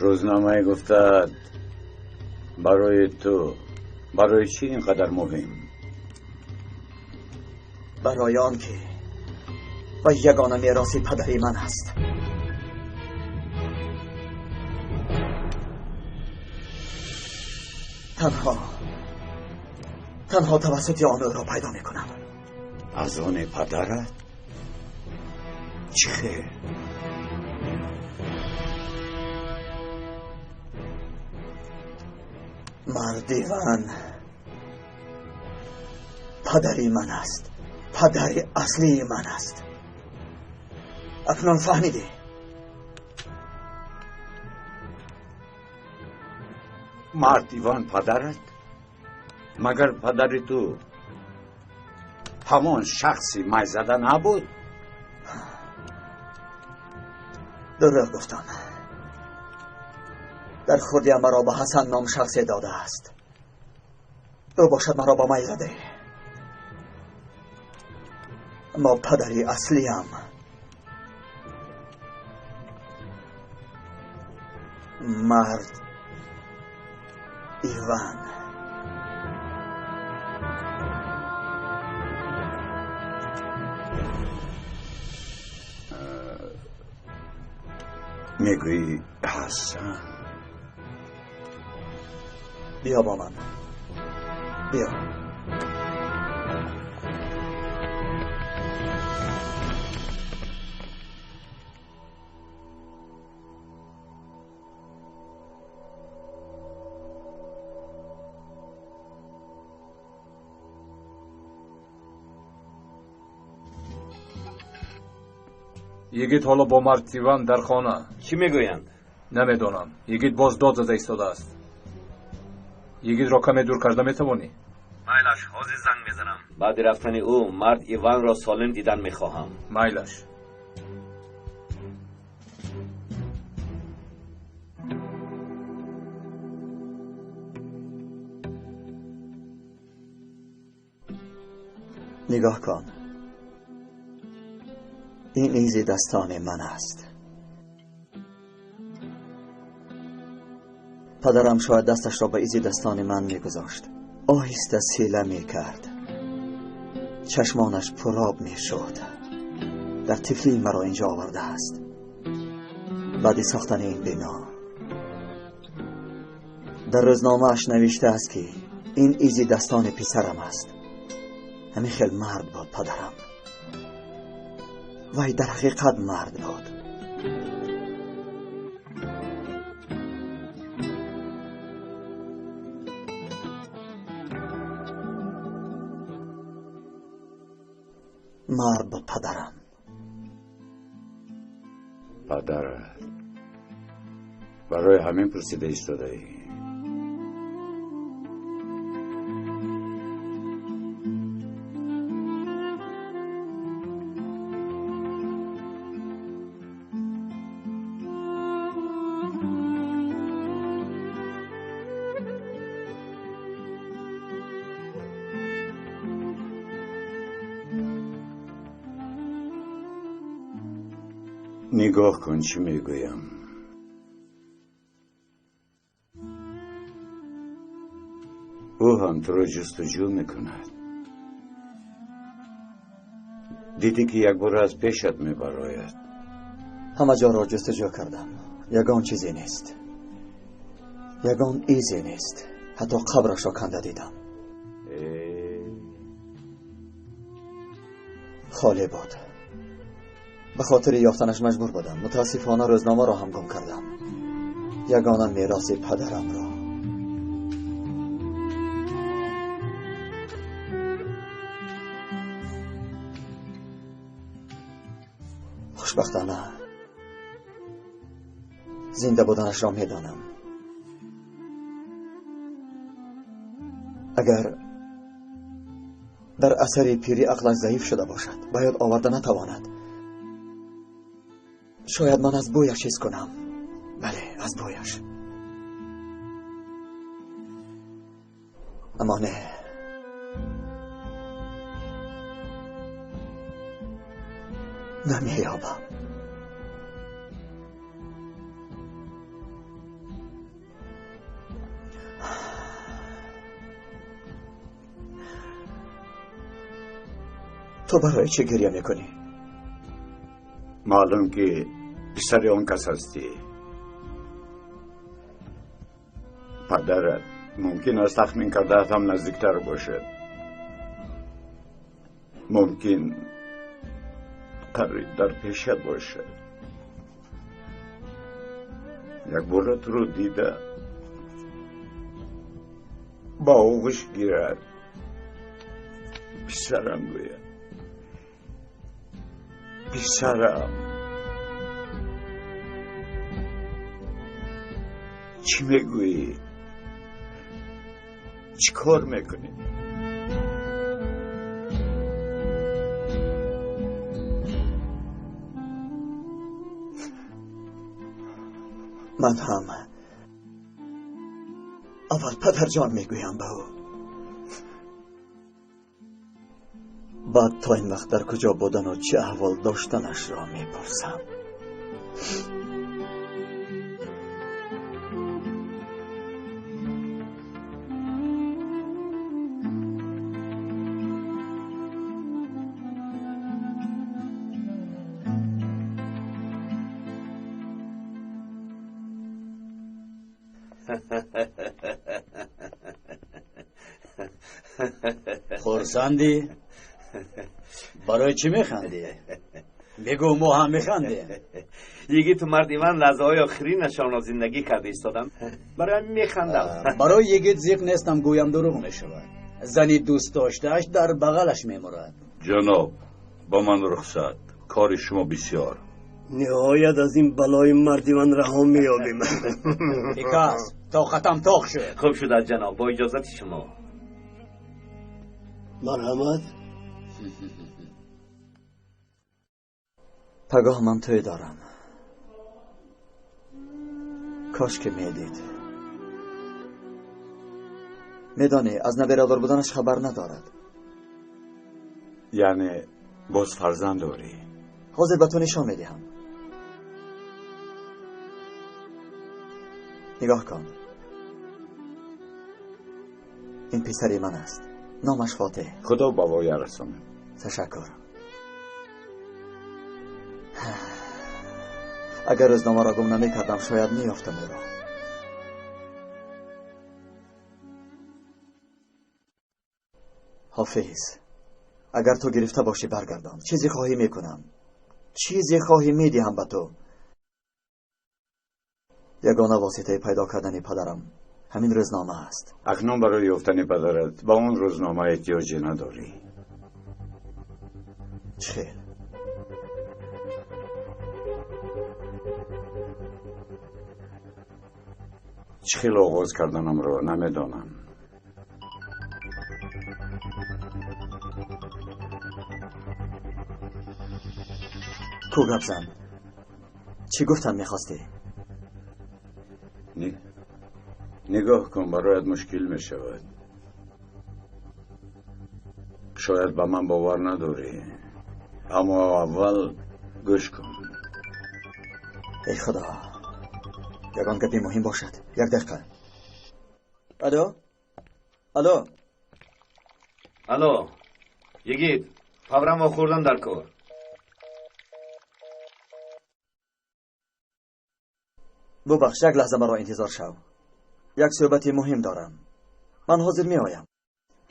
Рӯзномае гуфтад барои ту барои чӣ ин қадар муҳим? Барои он ки ва ягона мероси падари ман аст. Танҳо тавассути он ӯро пайдо мекунам. Аз они падарат? Чӣ хел? Марди Иван падари ман аст. Падари аслии ман аст. Акнун фаҳмидӣ? Мард Иван падарат? Магар падари ту ҳамон шахси майзада набуд? Дурӯғ гуфтам. Дар хурдиам маро ба Ҳасан ном шахсе додааст. Ӯ бошад маро ба май зада. Аммо падари аслиам мард Иван. Мегӯӣ Ҳасан? Биё бо ман. Биё. Йигит ҳоло бо мард Иван дар хона. Чӣ мегӯянд? Намедонам. Йигит боз дод зада истодааст. Йигитро каме дур карда метавонӣ? Майлаш, ҳозир занг мезанам. Баъди рафтани ӯ мард Иванро солим дидан мехоҳам. Майлаш. Нигоҳ кун. Ин изи дастони ман аст. Падарам шояд дасташро ба изи дастони ман мегузошт. Оҳиста сила мекард. Чашмонаш пуроб мешуд. Дар тифлӣ маро инҷо овардааст. Баъди сохтани ин бино. Дар рӯзномааш навиштааст, ки ин изи дастони писарам аст. Ҳамин хел мард буд падарам. Вай дар ҳақиқат мард буд. Мард буд падарам. Падарат барои ҳамин пурсида истодаӣ? Нигоҳ кун, чӣ мегӯям. Ӯ ҳам туро ҷустуҷӯ мекунад. Дидӣ, ки якбора аз пешат мебарояд. Ҳама ҷоро ҷустуҷӯ кардам. Ягон чизе нест. Ягон изе нест. Ҳатто қабрашро канда дидам. Холӣ буд. Ба хотири ёфтанаш маҷбур будам. Мутаассифона рӯзномаро ҳам гум кардам. Ягона мероси падарамро. Хушбахтона зинда буданашро медонам. Агар дар асари пирӣ ақлаш заиф шуда бошад, ба ёд оварда натавонад. Шояд ман аз бӯяш ҳис кунам. Бале, аз бӯяш. Аммо не. Намеёбам. Ту барои чӣ гиря мекунӣ? Маълум ки писари он кас ҳастӣ. Падарат мумкин аст тахмин кардаат ҳам наздиктар бошад. Мумкин қариб дар пешат бошад. Якбора туро дида ба оғӯш гирад. Писарам гӯяд. Писарам. Чӣ мегӯӣ? Чӣ кор мекунӣ? Ман ҳам аввал падарҷон мегӯям ба ӯ. Баъд то ин вақт дар куҷо будану чӣ аҳвол доштанашро мепурсам. Хурсандӣ? Барои чӣ механдӣ? Бигӯ, мо ҳам механдем. Йигиту мард Иван лаҳзаҳои охиринашонро зиндагӣ карда истодам. Барои ҳамин механдам. Барои йигит зиқ нестам гӯям дурӯғ мешавад. Зани дӯст доштааш дар бағалаш мемурад. Ҷаноб, ба ман рухсат. Кори шумо бисёр. Ниҳоят аз ин балои марди ман раҳо меёбем. Бекас, тоқатам тоқ шуд. Хуб шудааст ҷаноб, бо иҷозати шумо. Марҳамат. Пагоҳ ман тӯй дорам. Кош ки медид. Медонӣ, аз набирадор буданаш хабар надорад. Яъне боз фарзанд дорӣ? Ҳозир ба ту нишон медиҳам. Нигоҳ кун. Ин писари ман аст. Номаш Фотеҳ. Худо ба воя расонад. Ташаккур. Агар рӯзномаро гум намекардам, шояд меёфтам ӯро. Ҳофиз, агар ту гирифта бошӣ баргардон. Чизе хоҳӣ мекунам. Чизе хоҳӣ медиҳам ба ту. Ягона воситаи пайдо кардани падарам ҳамин рӯзнома аст. Акнун барои ёфтани падарат ба он рӯзнома эҳтиёҷе надорӣ. Чӣ хел? Чӣ хел оғоз карданамро намедонам. Ку гап зан. Чӣ гуфтан мехостӣ? Нигоҳ кун, бароят мушкил мешавад. Шояд ба ман бовар надорӣ, аммо аввал гӯш кун. Эй худо, ягон гапи муҳим бошад. Як дақиқа. Алло, алло, алло, йигит, фавран вохӯрдан дар кор. Бубахш, як лаҳза маро интизор шав. Як суҳбати муҳим дорам. Ман ҳозир меоям.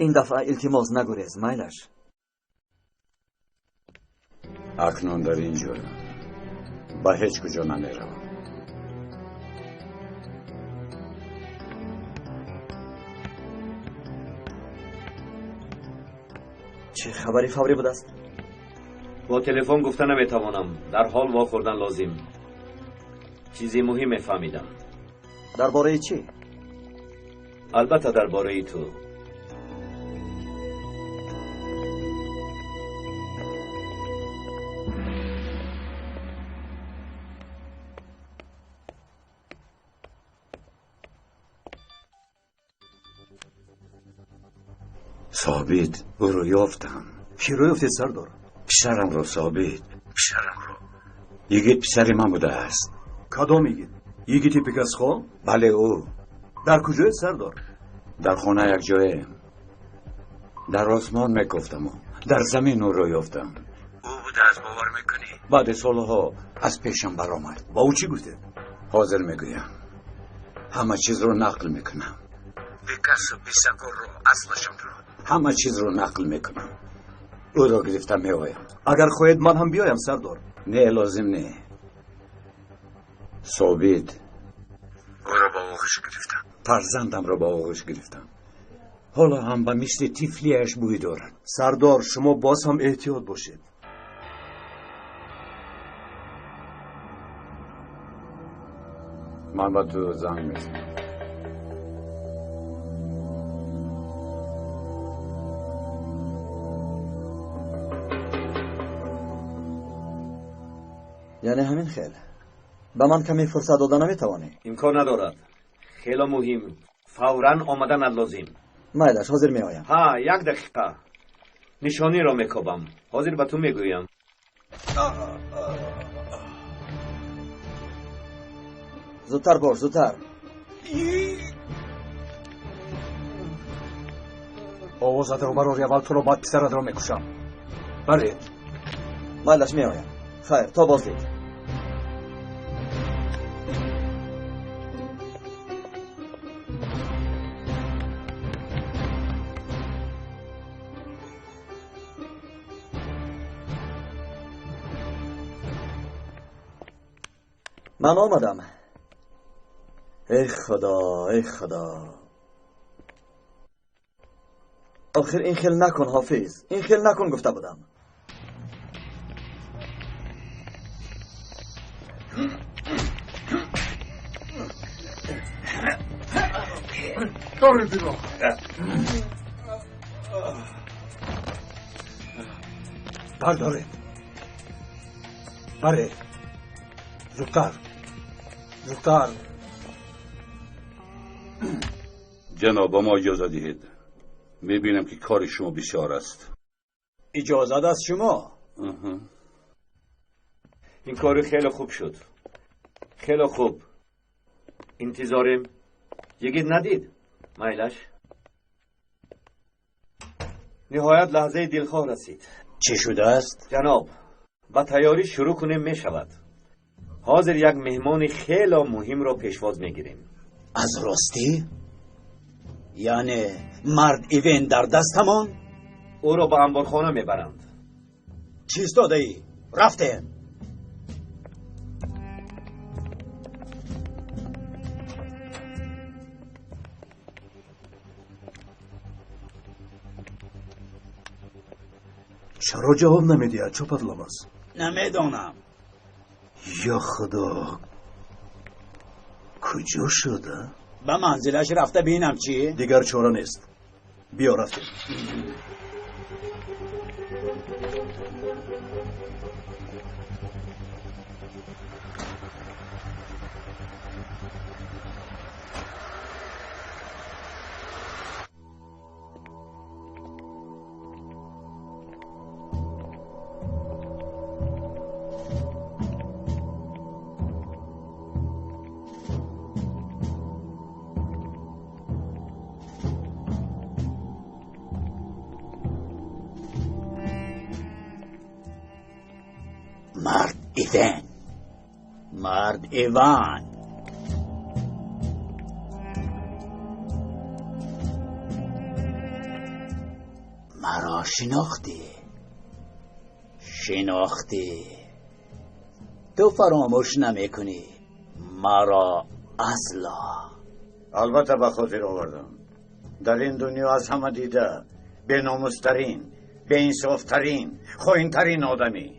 Ин дафъа илтимос нагурез, майлаш. Акнун дар ин ҷо ба ҳеҷ куҷо намеравам. Чӣ хабари фаврӣ будааст? Бо телефон гуфта наметавонам. Дар ҳол вохӯрдан лозим. Чизи муҳим мефаҳмидам. Дар бораи чӣ? Албатта дар бораи ту. Собит, ӯро ёфтам. Киро ёфтед, сардор? Писарамро, Собит, писарамро. Йигит писари ман будааст. Кадом йигит? Йигити Пикасхон? Бале, ӯ. Дар куҷоед, сардор? Дар хона якҷоем. Дар осмон мекофтаму дар замин ӯро ёфтам. Ӯ будааст, бовар мекунӣ? Баъди солҳо аз пешам баромад. Ба ӯ чӣ гуфтед? Ҳозир мегӯям. Ҳама чизро нақл мекунам. Бекасу бисагорро, аслашонро, ҳама чизро нақл мекунам. Ӯро гирифта меоям. Агар хоҳед ман ҳам биёям, сардор. Не, лозим не. Собит, ӯро ба оғӯш гирифтам. Фарзандамро ба оғӯш гирифтам. Ҳоло ҳам ба мисли тифлияш бӯй дорад. Сардор, шумо боз ҳам эҳтиёт бошед. Ман ба ту занг мезанам. Яъне ҳамин хел. Ба ман каме фурсат дода наметавонӣ? Имкон надорад. Хело муҳим. Фавран омаданат лозим. Майлаш, ҳозир меоям. Ҳа, як дақиқа. Нишониро мекобам. Ҳозир ба ту мегӯям. Зудтар бош, зудтар. Овозатро барори, аввал туро, баъд писаратро мекушам. Бале. Майлаш, меоям. Хайр, то боздид. Ман омадам. Эй худо, эй худо. Охир ин хел накун, Ҳофиз. Ин хел накун гуфта будам. دارید را بردارید. بله، زودتر زودتر. جناب، با ما اجازه دهید. میبینم که کار شما بسیار است. اجازه از شما. این کار خیلی خوب شد، خیلی خوب. انتظاریم. یگید ندید مایلش. نهایت لحظه دلخواه رسید. چه شده است؟ جناب، با تیاری شروع کنیم می شود. حاضر یک مهمان خیلی مهم را پیشواز می گیریم. از راستی؟ یعنی مرد ایوین در دستمان؟ او را به انبارخانه می برند. چیز داده ای؟ رفتیم. چرا جواب نمیدی؟ چوپدلماز؟ نمیدانم. یا خدا، کجا شده؟ به منزلش رفته بینم چی؟ دیگر چاره نیست. بیا رفتیم. مرد ایوان، مرا شناختی؟ شناختی. تو فراموش نمی کنی مرا اصلا. البته به خاطر آوردم. در این دنیا از همه دیده به ناموسترین، به انصافترین، خائن‌ترین آدمی.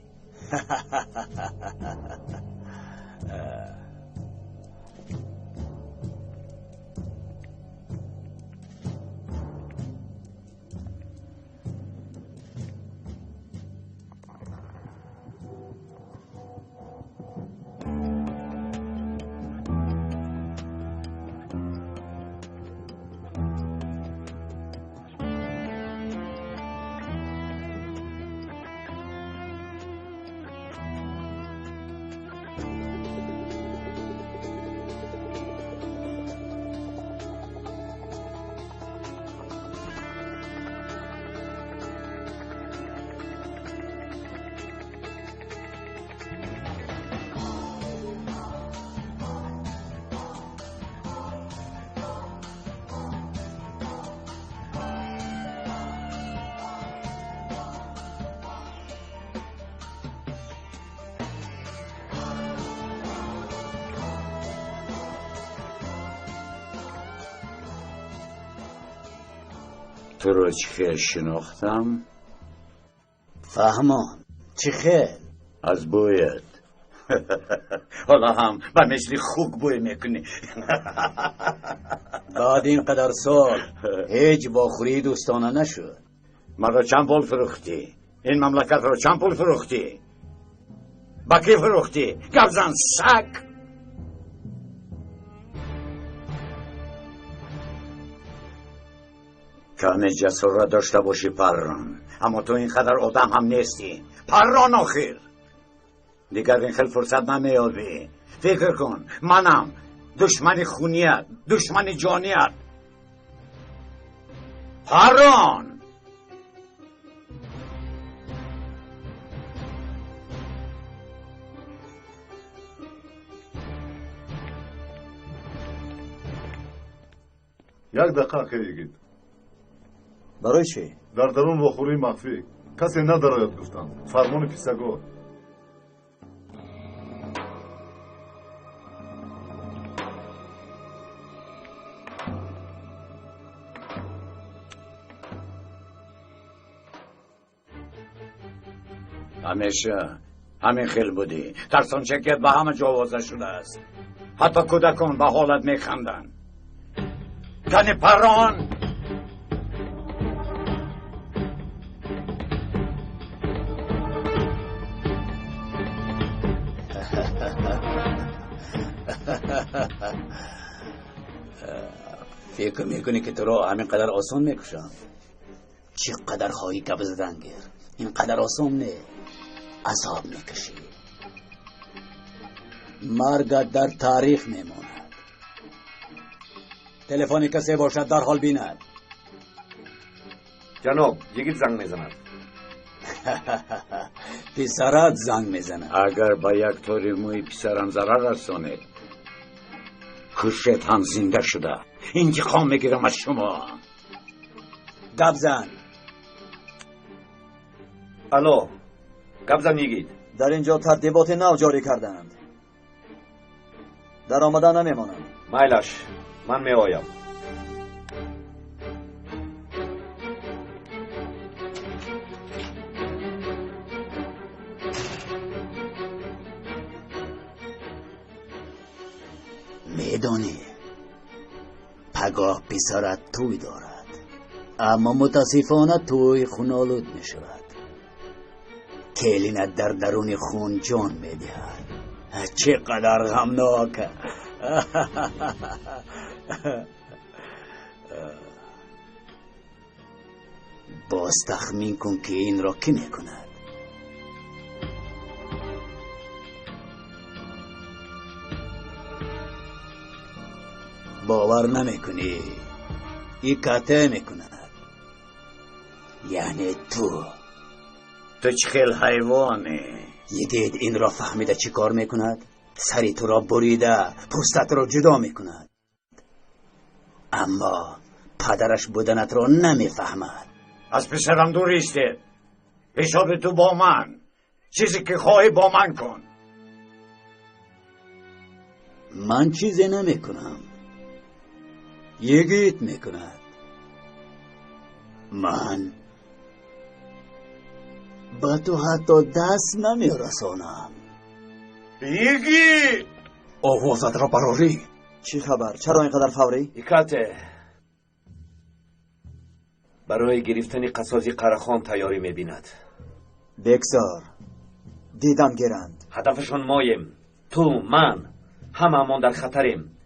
تو رو چه شناختم؟ فهمان چه خیل؟ از بویت. حالا هم به مثل خوک بوی میکنی. بعد اینقدر سال هیچ باخوری دوستانه نشد. مرا چند پول فروختی؟ این مملکت رو چند پول فروختی؟ با کی فروختی؟ گپ زن سگ. کمی جسارت داشته باشی پران، اما تو اینقدر آدم هم نیستی پران. آخر دیگر این خیلی فرصت نمیابی. فکر کن منم دشمن خونیت، دشمن جانیت پران. یک دقیقه خیلی. برای چی؟ در درون واخوری مخفی کسی ندراید گفتند. فرمان پیسگار. همیشه Ҳамин хел будӣ. Тарсончакият ба ҳама ҷо овоза шудааст. Ҳатто кӯдакон ба ҳолат механданд. Кани паррон! فکر میکنی که تو رو همین قدر آسان میکشم؟ چقدر خواهی گپ زدن گیر، این قدر آسان نه، عذاب میکشی. مرگت در تاریخ میماند. تلفن کسی باشد در حال بیند. جناب یکی زنگ میزند. پسرت زنگ میزند. اگر با یک تاری موی پسرم ضرر رسانید، کشت هم زنده شده. انتقام میگیرم از شما. گپ زن. الو، گپ زن یگید. در اینجا ترتیبات نو جاری کردند. در آمدن نمیمانم. مایلش، من میآیم. میدانی پگاه پسرت توی دارد، اما متاسفانه توی خونالود می شود. کلینت در درون خون جان می دهد. چقدر غمناک. باز تخمین کن که این را کی می کند. باور نمیکنی. این قطع میکند. یعنی تو. تو چه خیلی حیوانی. یگید این را فهمیده چی کار میکند؟ سری تو را بریده، پوستت را جدا میکند. اما پدرش بودنت را نمیفهمد. از پسرم دور ایستید. حساب تو با من. چیزی که خواهی با من کن. من چیزی نمیکنم. یگیت میکند. من به تو حتی دست نمیرسانم. یگیت! آوازت را براری. چی خبر؟ چرا اینقدر فوری؟ ایکاته برای گرفتن قصاصی قرخان تیاری میبیند. بگذار دیدم گیرند. هدفشان مایم. تو، من، همه‌مان در خطریم.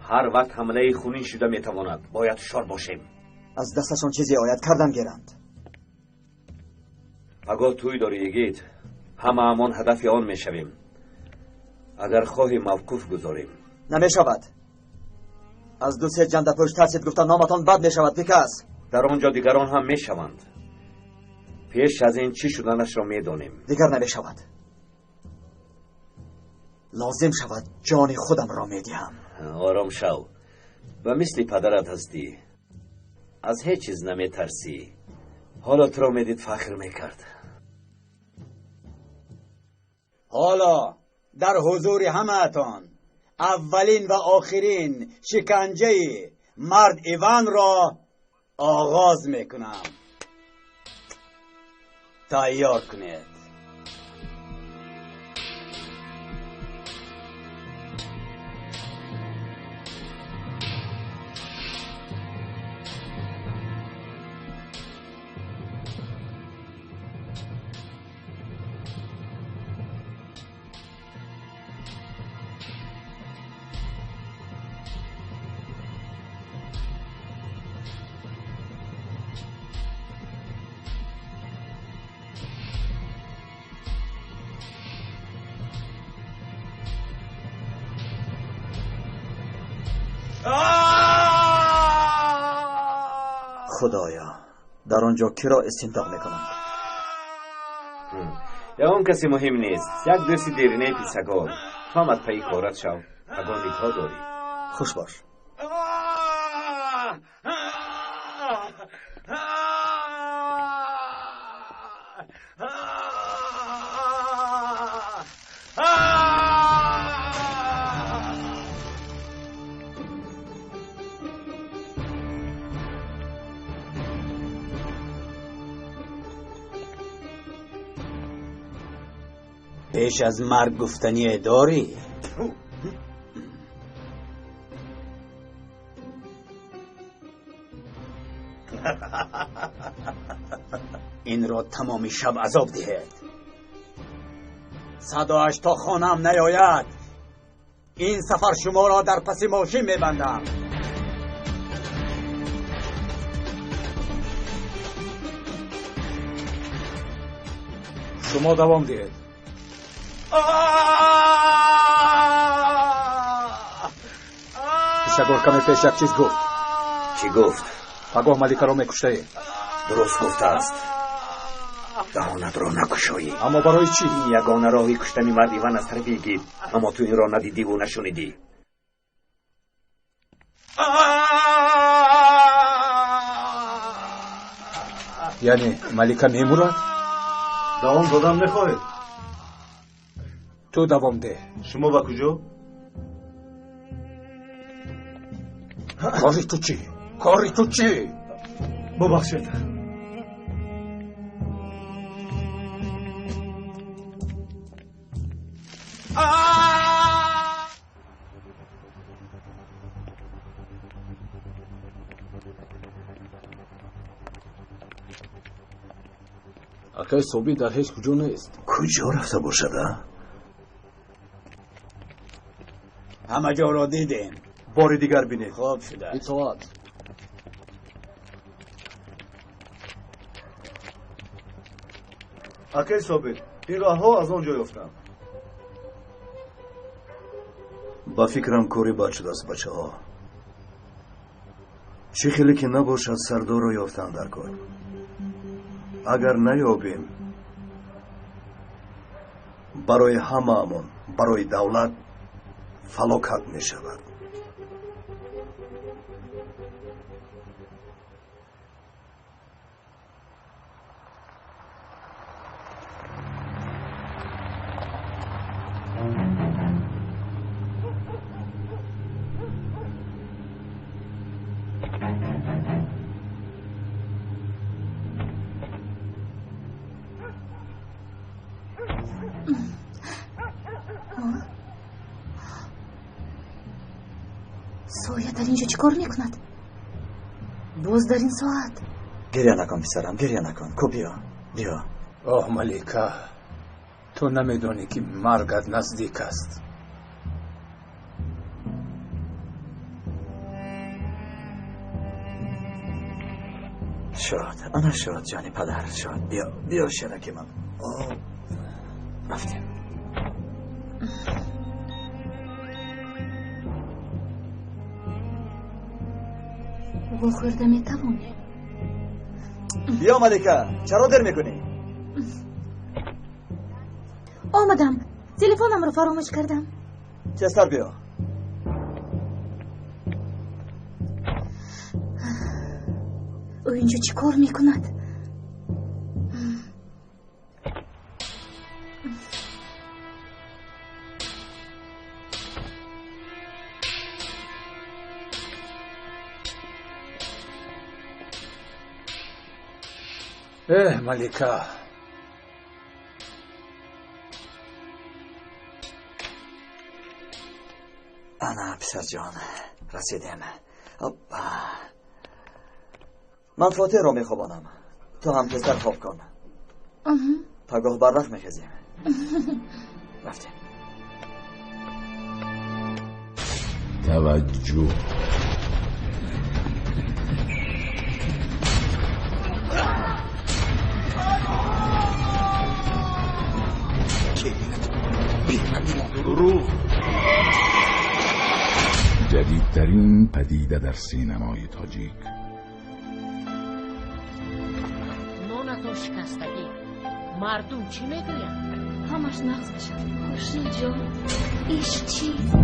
هر وقت حمله خونین شده میتواند. باید هوشیار باشیم. از دستشان چیزی آید کردن گیرند. پگاه توی داری یگید. همه‌مان هدف آن میشویم. اگر خواهی موقوف گذاریم. نمیشود. از دو سه جنده پشت ترسید گفتم نامتان بد میشود. پیکس در آنجا دیگران هم میشوند. پیش از این چی شدنش را میدانیم. دیگر نمیشود. لازم شود جان خودم را میدهم. آرام شو. و مثل پدرت هستی. از هیچ چیز نمیترسی. حالا تو را میدید فخر میکرد. حالا در حضور همه‌تان اولین و آخرین شکنجه مرد ایوان را آغاز میکنم. تیار کنید. خدایا، در آنجا کی را استنتاق میکنند؟ یا اون کسی مهم نیست. یک دوست دیرینه پیسگار. تو هم از پی کارت شو. اگر نگاه داری. خوش باش. Пеш аз марг гуфтание дорӣ? Инро тамоми шаб азоб диҳед. Садояш то хонаам наёяд. Ин сафар шуморо дар паси мошин мебандам. Шумо давом диҳед. Пишагор каме пеш як чиз гуфт. Чӣ гуфт? Пагоҳ Маликаро мекуштаем. Дуруст гуфтааст. Даҳонатро накушоӣ. Аммо барои чӣ? Ин ягона роҳи куштани марди Иван аз тарафи Йигит. Аммо ту инро надидиву нашунидӣ. Яъне Малика мемурад? Давом додам мехоҳед? Ту давом деҳ. Шумо ба куҷо? Кори ту чӣ? Кори ту чӣ? Бубахшед. Акаи Собир дар ҳеҷ куҷо нест. Куҷо рафта бошад, а? Ҳама ҷоро дидем. Бори дигар бинед. Хоб шудааст. Итоат. Акаи Собир, ин роҳҳо аз он ҷо ёфтам. Ба фикрам кори бад шудааст, бачаҳо. Чӣ хеле ки набошад, сардорро ёфтан дар кор. Агар наёбем, барои ҳамаамон, барои давлат фалокат мешавад. Соя дар инҷо чӣ кор мекунад? Боз дар ин соат? Гиря накун, писарам, гиря накун. Ку биё, биё. Оҳ, Малика, ту намедонӣ ки маргат наздик аст. Шуд, ана шуд, ҷони падар, шуд. Биё, биё, шираки ман. Рафтем. Вохӯрда метавонем. Биё, Малика, чаро дер мекунӣ? Омадам. Телефонамро фаромӯш кардам. Тезтар биё. Ӯ инҷо чӣ кор мекунад? Эҳ, Малика. Ана, писарҷон, расидем. Опа. Ман Фотиҳро мехобонам. Ту ҳам тезтар хоб кун. Пагоҳ барвақт мехезем. Рафтем. Таваҷҷӯҳ. دروغ. جدیدترین پدیده در سینمای تاجیک. نونتون شکستگی. مردم چی میگویند؟ همش نقص میشد. خوشی جان، ایش چیز.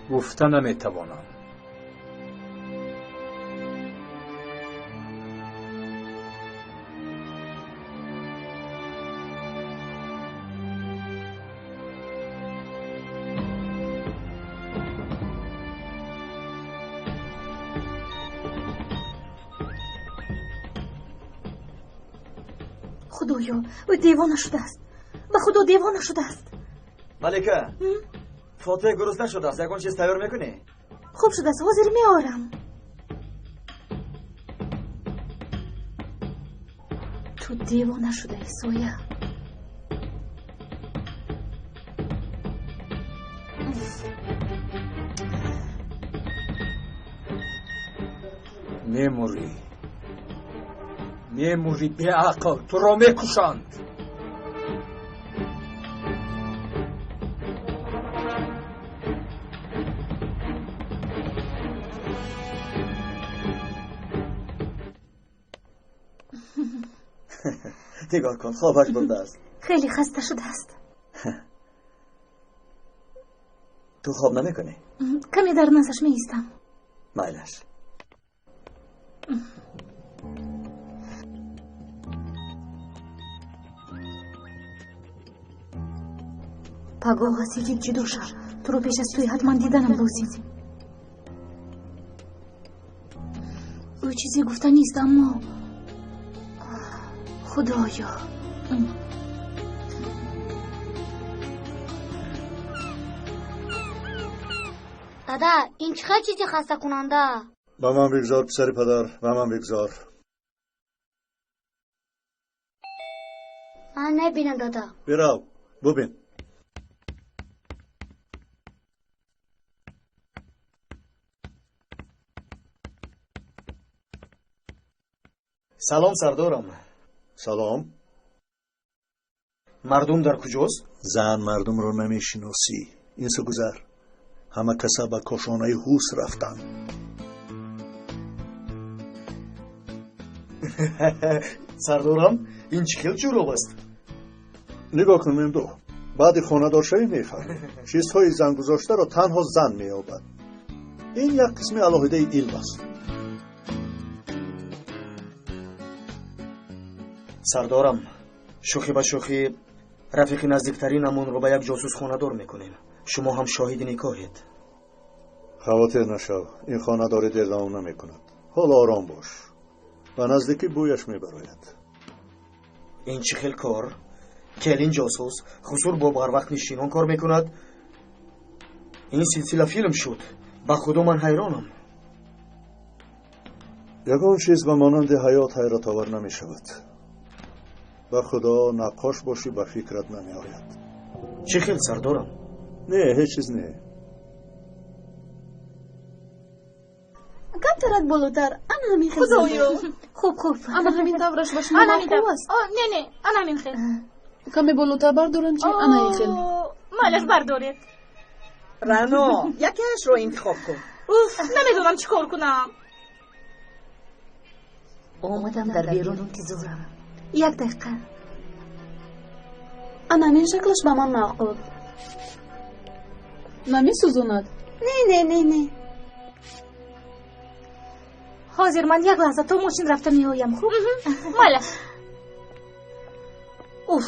Гуфта наметавонам. Худоё, ӯ девона шудааст. Ба Худо девона шудааст. Малика, Фотеҳ гурусна шудааст. Ягон чиз тайёр мекунӣ? Хуб шудааст, ҳозир меорам. Ту девона шудаӣ, Соя. Мемурӣ. Мемурӣ беақл, туро мекушанд. Нигоҳ кун, хобаш бурдааст. Хеле хаста шудааст. Ту хоб намекунӣ? Каме дар наздаш меистам. Майлаш. Пагоҳ аз Йигит ҷудо шав. Туро пеш аз тӯй ҳатман диданам лозим. Ӯ чизе гуфта нест, аммо Худоё. Дада, ин чӣ хел чизи хастакунанда? Ба ман бигзор, писари падар, ба ман бигзор. Ман набинам, дада. Бирав, бубин. Салом, сардорам. Салом. Мардум дар куҷост? Зан мардумро намешиносӣ. Ин су гузар. Ҳама каса ба кошонаи ҳус рафтанд. Сардорам, ин чӣ хел ҷӯроб аст? Нигоҳ кун, Мемдуҳ. Баъди хонадоршавӣ мефаҳмӣ. Чизҳои зангузоштаро танҳо зан меёбад. Ин як қисми алоҳидаи илм аст. Сардорам, шӯхӣ ба шӯхӣ, рафиқи наздиктаринамонро ба як ҷосус хонадор мекунем. Шумо ҳам шоҳиди никоҳед. Хавотир нашав, ин хонадорӣ дер давом намекунад. Ҳоло ором бош. Ба наздикӣ бӯяш мебарояд. Ин чӣ хел кор? Келин ҷосус, хусур бо барвақтнишинон кор мекунад. Ин силсила филм шуд. Ба Худо ман ҳайронам. Ягон чиз ба монанди ҳаёт ҳайратовар намешавад. Ба Худо наққош бошӣ, ба фикрат намеояд. Чӣ хел, сардорам? Не, ҳеҷ чиз не. Камтарак болотар, ана ҳамин хел. Худоё. Хуб, хуб. Ана ҳамин тавраш ба шумо маъқул аст? Не, не, ана ҳамин хел. Каме болотар бардорам чи? Ана ин хел. Майлаш, бардоред. Рано, якеашро интихоб кун. Уф, намедонам чӣ кор кунам. Омадам, дар берун интизорам. Як дақиқа. Ана ҳамин шаклаш ба ман маъқул. Намесӯзонад? Не, не, не, не. Ҳозир ман як лаҳза то мошин рафта меоям, хуб? Майлаш. Уф.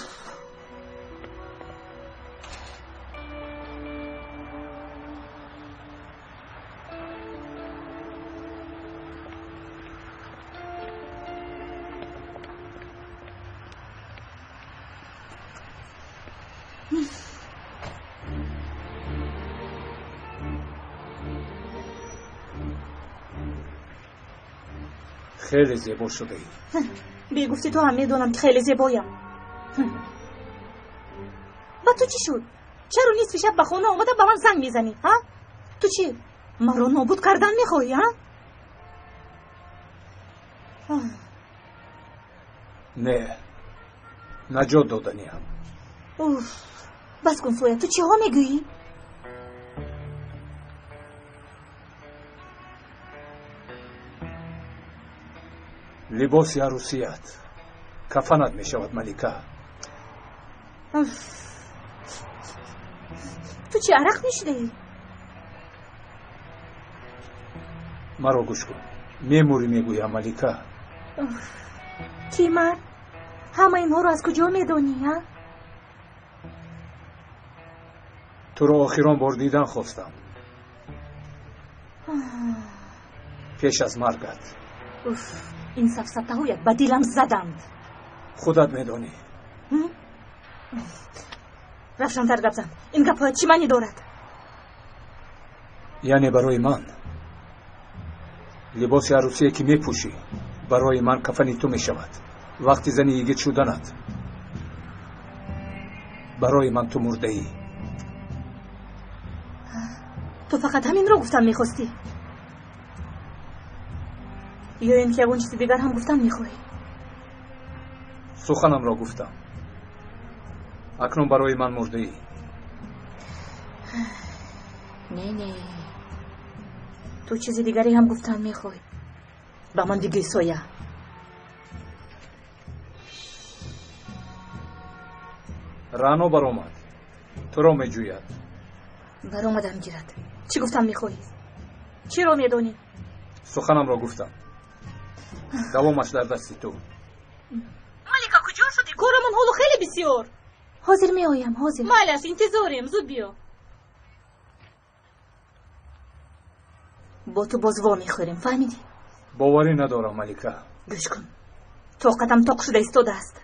Хеле зебо шудаӣ. Бегуфти ту ҳам медонам, ки хеле зебоям. Ба ту чӣ шуд? Чаро нисфи шаб ба хона омада ба ман занг мезанӣ, ҳа? Ту чӣ, маро нобуд кардан мехоҳӣ, ҳа? Не, наҷот доданиам. Уф, бас кун, Соя, ту чиҳо мегӯӣ? Либоси арӯсият кафанат мешавад, Малика. Ту чӣ, арақ нӯшидаӣ? Маро гӯш кун. Мемурӣ мегӯям, Малика. Кӣ мард? Ҳама инҳоро аз куҷо медонӣ, а? Туро охирон бор дидан хостам. Пеш аз маргат. Уф, ин сафсатаҳоят ба дилам заданд. Худат медонӣ. Равшантар гап зан. Ин гапҳоят чӣ маънӣ дорад? Яъне барои ман либоси арӯсие ки мепӯшӣ барои ман кафани ту мешавад. Вақти зани йигит шуданат барои ман ту мурдаӣ. Ту фақат ҳаминро гуфтан мехостӣ? Ё ин ки ягон чизи дигар ҳам гуфтан мехоҳӣ? Суханамро гуфтам. Акнун барои ман мурдаӣ. Не, не, ту чизи дигаре ҳам гуфтан мехоҳӣ. Ба ман бигӯй, соя. Раъно баромад, туро меҷӯяд. Баромадам гирад. Чӣ гуфтан мехоҳӣ? Чиро медонӣ? Суханамро гуфтам. Давомаш дар дасти ту. Малика, куҷо шудӣ? Корамон ҳоло хеле бисёр. Ҳозир меоям, ҳозир. Майлаш, интизорем, зуд биё. Бо ту боз во мехӯрем, фаҳмидӣ? Боварӣ надорам, Малика. Гӯш кун, тоқатам тоқ шуда истодааст.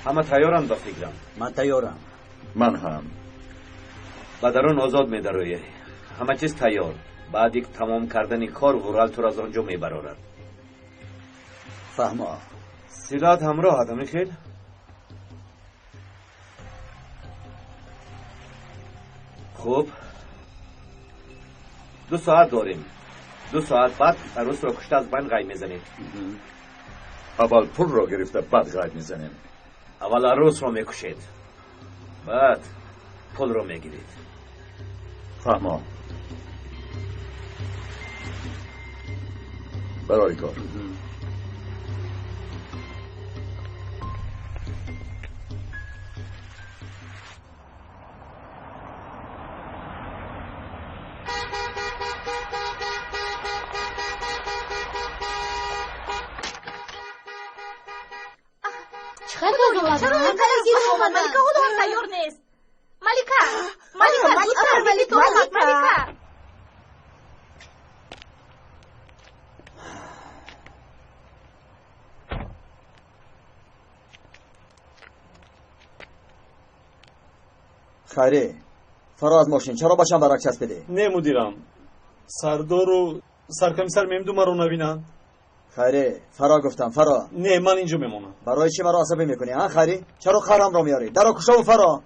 Ҳама тайёранд ба фикрам. Ман тайёрам. Ман ҳам. Ба дарун озод медароӣ. Ҳама чиз тайёр. Баъди тамом кардани кор Вурал туро аз он ҷо мебарорад. Фаҳмо. Силоҳат ҳамроҳат, ҳамин хел? Хуб, 2 соат дорем. 2 соат баъд арӯсро кушта аз байн ғайб мезанем. Аввал пулро гирифта баъд ғайб мезанем. Аввал арӯсро мекушед, баъд пулро мегиред. Фаҳмо. Барои кор. Чаро инқадар зуд омад? Малика ҳоло ҳам тайёр нест. Малика, Малика, Малика, Малика, Малика. Хайре, фаро аз мошин, чаро бачам барак часпидӣ? Не, мудирам, сардору саркомиссар мемду маро набинанд. Хайре, фаро гуфтам, фаро. Не, ман инҷо мемонам. Барои чӣ маро асабӣ мекунӣ, а Хайри? Чаро қаҳрамро меорӣ? Даро кушову фаро.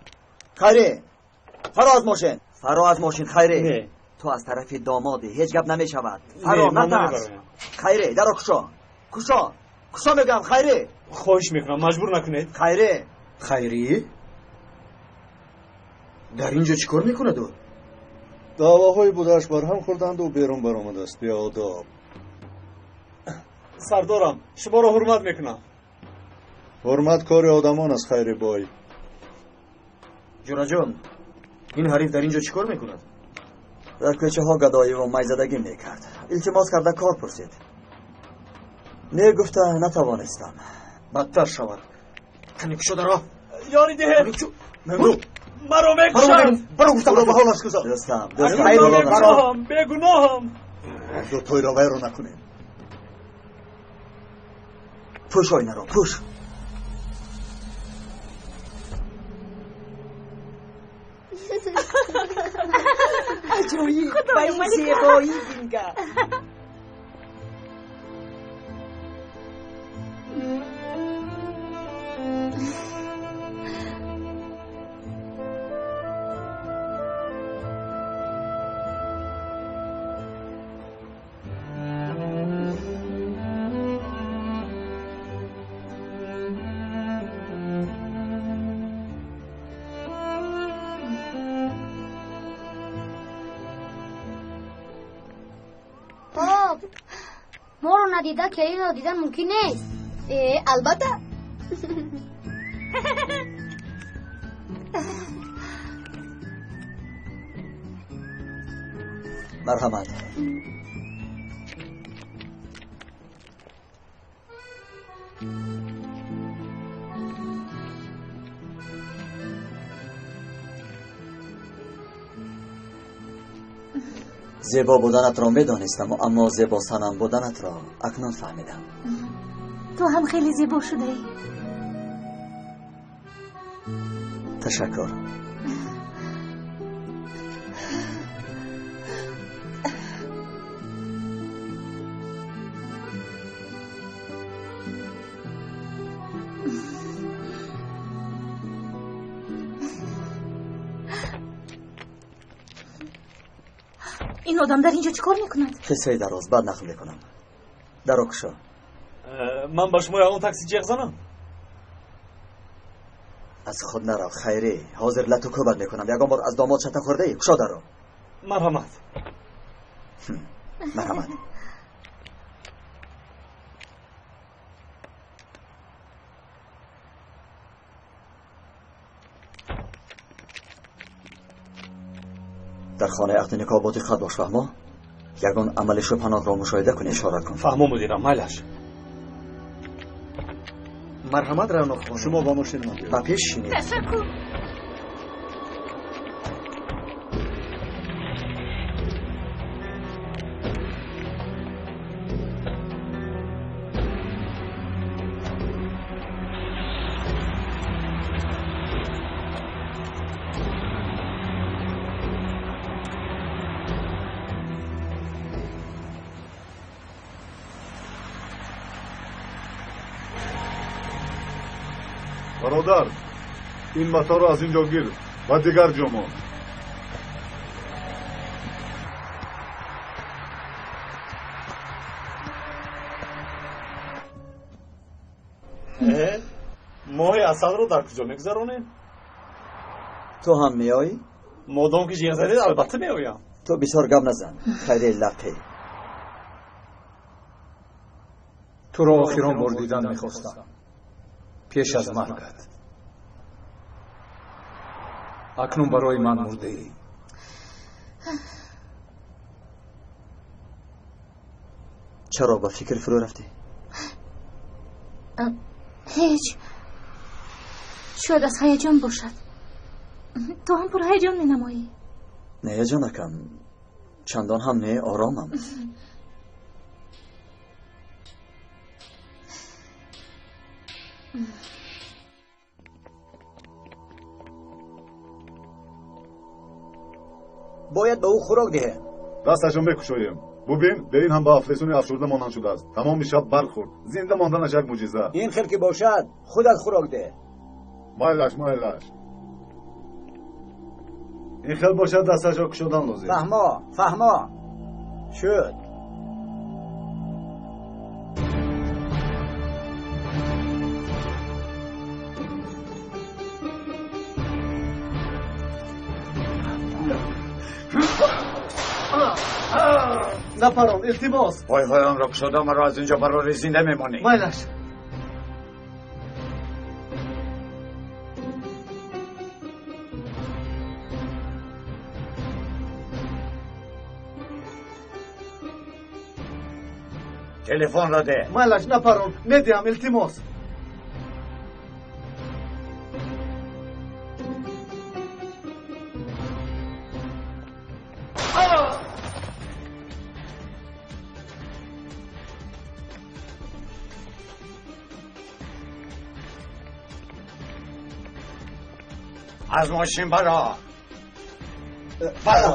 Хайре, фаро аз мошин. Фаро аз мошин, Хайре. Не. Ту аз тарафи домодӣ, ҳеҷ гап намешавад. Фаро, натарс. Хайре, даро кушо. Кушо. Кушо мегӯям, Хайре. Хоҳиш мекунам, маҷбур накунед. Хайре. Хайрӣ? Дар инҷо чӣ кор мекунад ӯ? Даъвоҳои будааш барҳам хӯрданду берун баромадааст. Беодоб. Сардорам, шуморо ҳурмат мекунам. Ҳурмат кори одамон аст, Хайрибой. Ҷураҷон, ин ҳариф дар инҷо чӣ кор мекунад? Дар кӯчаҳо гадоиву майзадагӣ мекард. Илтимос карда кор пурсид. Не гуфта натавонистам. Бадтар шавад. Кани кушо даро. Ёри диҳед. Маро мекушанд. Баро гуфтам. Ӯро ба ҳолаш гузор. Дӯстам, дӯстам. Бегуноҳам. Тойро вайро накунем. Пӯш оинаро, пӯш. Аҷоиб, ба ин зебоӣ бингар. Моро надида келинро дидан мумкин нест. Албатта. Марҳамат. Зебо буданатро медонистам, аммо зебо санам буданатро акнун фаҳмидам. Ту ҳам хеле зебо шудаӣ. Ташаккур. Ин одам дар инҷо чӣ кор мекунад? Қиссаи дароз, баъд нақл мекунам. Даро кушо. Ман ба шумо ягон такси ҷеғ занам? Аз худ нарав, хайрӣ. Ҳозир лату кӯбат мекунам. Ягон бор аз домод шата хӯрдаӣ? Кушо даро. Марҳамат. Марҳамат. Дар хонаи ақди никоҳ бо диққат бош, фаҳмо? Ягон амали шубҳанокро мушоҳида кунӣ, ишора кун. Фаҳмо, мудирам, майлаш. Марҳамат, Равнохон. Шумо ба мошин ман биёед. Ба пеш шинед. Ташаккур. Бародар, ин маторо аз ин ҷо гир ва дигар ҷо мон. Моҳи асалро дар куҷо мегузаронем? Ту ҳам меоӣ? Модом ки ҷеғ задед, албатта меоям. Ту бисёр гап назан, хайри лаққӣ. Туро охирон бор дидан мехостам. Пеш аз маргат. Акнун барои ман мурдаӣ. Чаро ба фикр фурӯ рафтӣ? Ҳеҷ. Шояд аз ҳаяҷон бошад. Ту ҳам пурҳаяҷон менамоӣ. Не, ҷонакам, чандон ҳам не, оромам. Бояд ба ӯ хӯрок диҳем. Дасташро мекушоем. Бубин, берин ҳам ба афлесуни афшурда монанд шудааст. Тамоми шаб барқ хӯрд. Зинда монданаш як мӯъҷиза. Ин хел ки бошад, худат хӯрок деҳ. Майлаш, майлаш. Ин хел бошад, дасташро кушодан лозим. Фаҳмо, фаҳмо. Шуд. Напарон, илтимос. Пойҳоямро кушода маро аз инҷо барори зинда мемонӣ. Майлаш. Телефонро деҳ. Майлаш, напарон, медиҳам, илтимос. Аз мошин баро. Баро.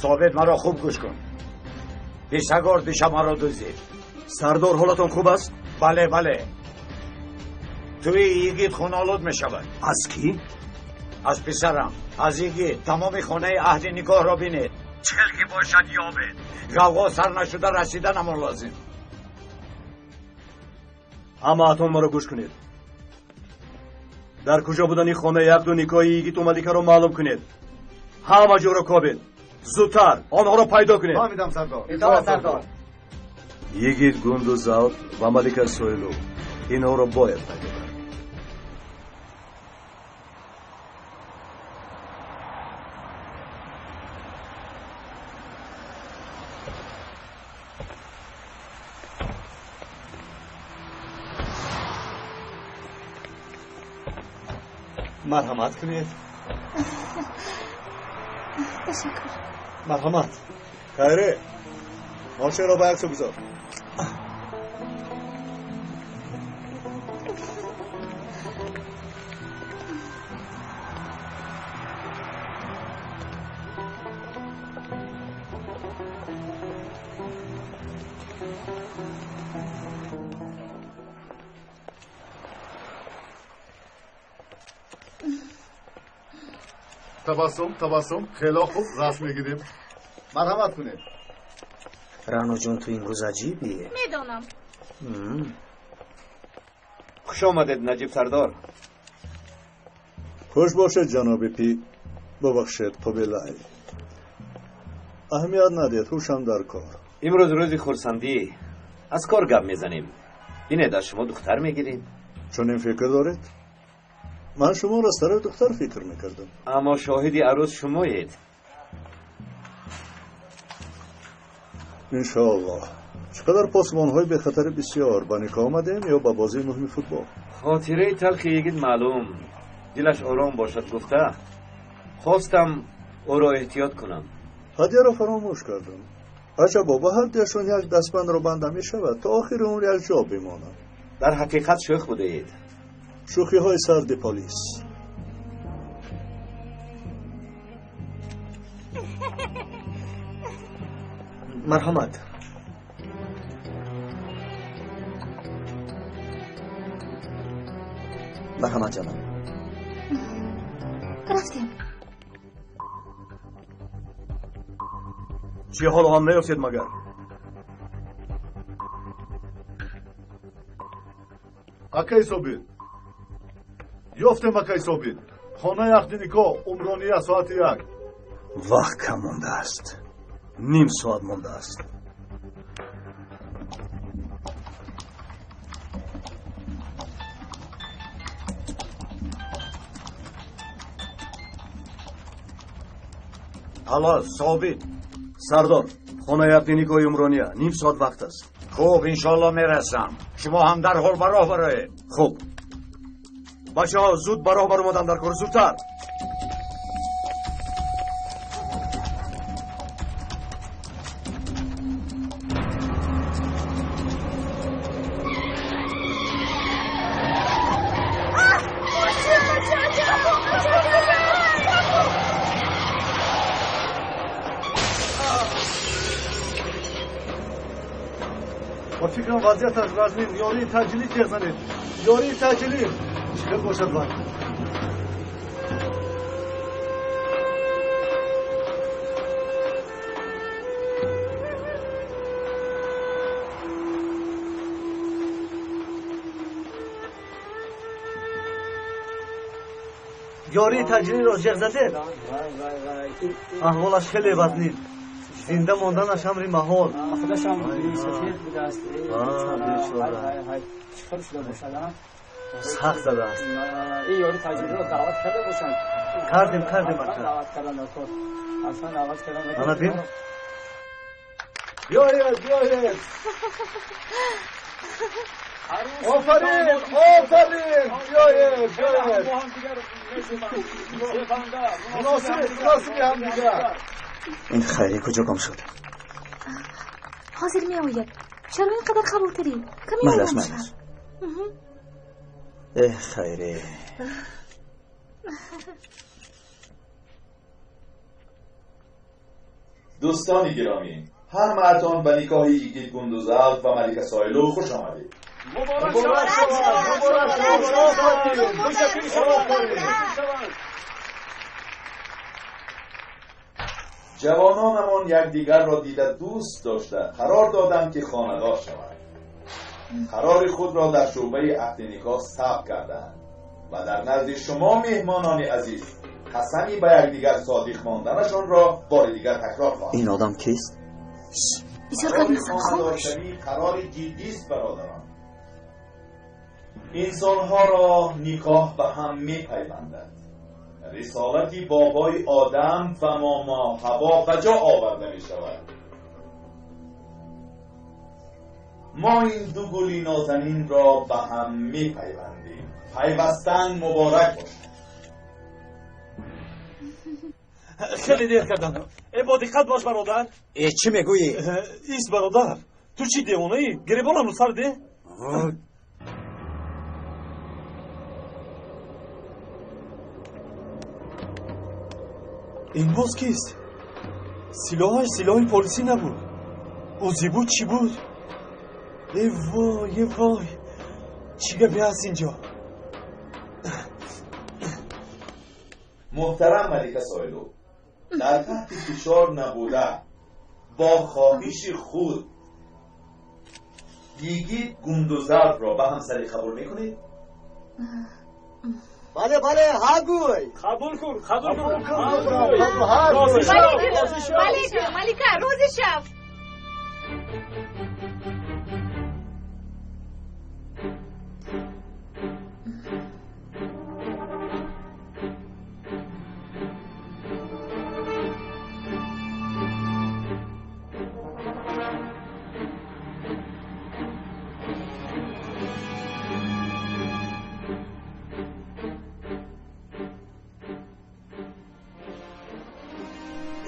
Собит, маро хуб гӯш кун. Бисагор диша маро дуздид. Сардор, ҳолатон хуб аст? Бале, бале. Туи йигит хунолуд мешавад. Аз кӣ? Аз писарам, аз йигит. Тамоми хонаи аҳли никоҳро бинед. Чӣ ки бошад ёбед. Ғавғо сар нашуда расиданамон лозим. Ҳамаатон маро гӯш кунед. Дар куҷо будани хонаи ақду никоҳи йигиту маликаро маълум кунед. Ҳама ҷоро кобед. Зудтар онҳоро пайдо кунед. Фаҳмидам, сардор. Итоат, сардор. Йигит Гундузалп ва малика Сойлу. Инҳоро бояд пайдо кард. Марҳамат кунед. Ташаккур. Марҳамат. Хайре, мошинро ба як сӯ гузор. Табассум, табассум, хело хуб расм мегирем. Марҳамат кунед. Раъно ҷон, ту имрӯз аҷибӣ. Медонам. Хуш омадед, Наҷиб сардор. Хуш бошед, ҷаноби Пи. Бубахшед, Қубилай. Аҳамият надиҳед, ҳушам дар кор. Имрӯз рӯзи хурсандӣ. Аз кор гап мезанем. Бинед, аз шумо духтар мегирем. Чунин фикр доред? Ман шуморо сари духтар фикр мекардам. Аммо шоҳиди арӯс шумоед. Иншоаллоҳ. Чӣ қадар посбонҳои бехатари бисёр ба никоҳ омадем ё ба бозии муҳими футбол. Хотираи талхи йигит маълум. Дилаш ором бошад гуфта. Хостам ӯро эҳтиёт кунам. Ҳадияро фаромӯш кардам. Аҷабо, ба ҳар дуяшон як дастбандро банда мешавад, то охири умр як ҷо бимонанд. Дар ҳақиқат шӯх будаед. Шӯхиҳои сарди полис. Марҳамат. Марҳамат, ҷаноб. Рафтем. Чӣ ҳоло ҳам наёфтед магар? Акай Собит. Ёфтем, акай Собит. Хонаи ақди никоҳ, Умрония, соати 1. Вақт кам мондааст. Ним соат мондааст. Алло, Собит. Сардор, хонаи ақди никоҳи Умрония, ним соат вақт аст. Хуб, иншоаллоҳ мерасам. Шумо ҳам дарҳол ба роҳ бароед. Хуб. Бачаҳо, зуд ба роҳ баромадан дар кор, зудтар. Ба фикрам вазъияташ вазнин. Ёрии таъҷилӣ ҷеғ занед. Ёрии таъҷилӣ. Чӣ хел бошад вай? Ёрии таъҷилиро ҷеғ задед? Аҳволаш хеле вазнин. Зинда монданаш амри маҳол. Худашам сафед будааст. Чӣ хел шуда бошад? Сахт задааст. Ин ёри таъҷилиро даъват карда бошанд. Кардем, кардем, ака. Даъват кардан дар кор. Аслан даъват кардан. Ана бин. Биёед, биёед. Офарин, офарин. Биёед, биёед. Муносиб, муносиби ҳамдигар. Ин хайри куҷо гум шуд? Ҳозир меояд. Чаро ин қадар хавотирӣ? Каме майлаш, ором майлаш. шав. Эҳ, хайре. Дӯстони гиромӣ, ҳамаатон ба никоҳи Йигит Гундузалп ва Малика Сойлу хуш омадед. Муборак шавад! Муборак шавад! Ҷавононамон якдигарро дида дӯст дошта қарор доданд, ки хонадор шаванд. Қарори худро дар шӯъбаи аҳди никоҳ сабт карданд ва дар назди шумо, меҳмонони азиз, қасами ба якдигар содиқ монданашонро бори дигар такрор хоҳанд. Ин одам кист? Бисёр гап назан, хомӯш. Хонадоршавӣ қарори ҷиддист, бародарон. Инсонҳоро никоҳ ба ҳам мепайвандад. Рисолати бобои одам ва момо Ҳаво ба ҷо оварда мешавад. Мо ин ду гули нозанинро ба ҳам мепайвандем. Пайвастан муборак бошад. Хеле дер кардам. Э, бо диққат бош, бародар. Э, чӣ мегӯӣ? Ист, бародар. Ту чӣ, девонаӣ? Гиребонамро сар де. Ин боз кист? Силоҳаш силоҳи полисӣ набуд. Узӣ буд, чӣ буд? Э вой, э вой, чӣ гапе ҳаст инҷо? Муҳтарам Малика Сойлу, дар таҳти фишор набуда, бо хоҳиши худ Йигит Гундузалпро ба ҳамсарӣ қабул мекунед? Бале, бале, ҳа гӯй. Қабул кун, қабул кун. Бале, Малика, розӣ шав.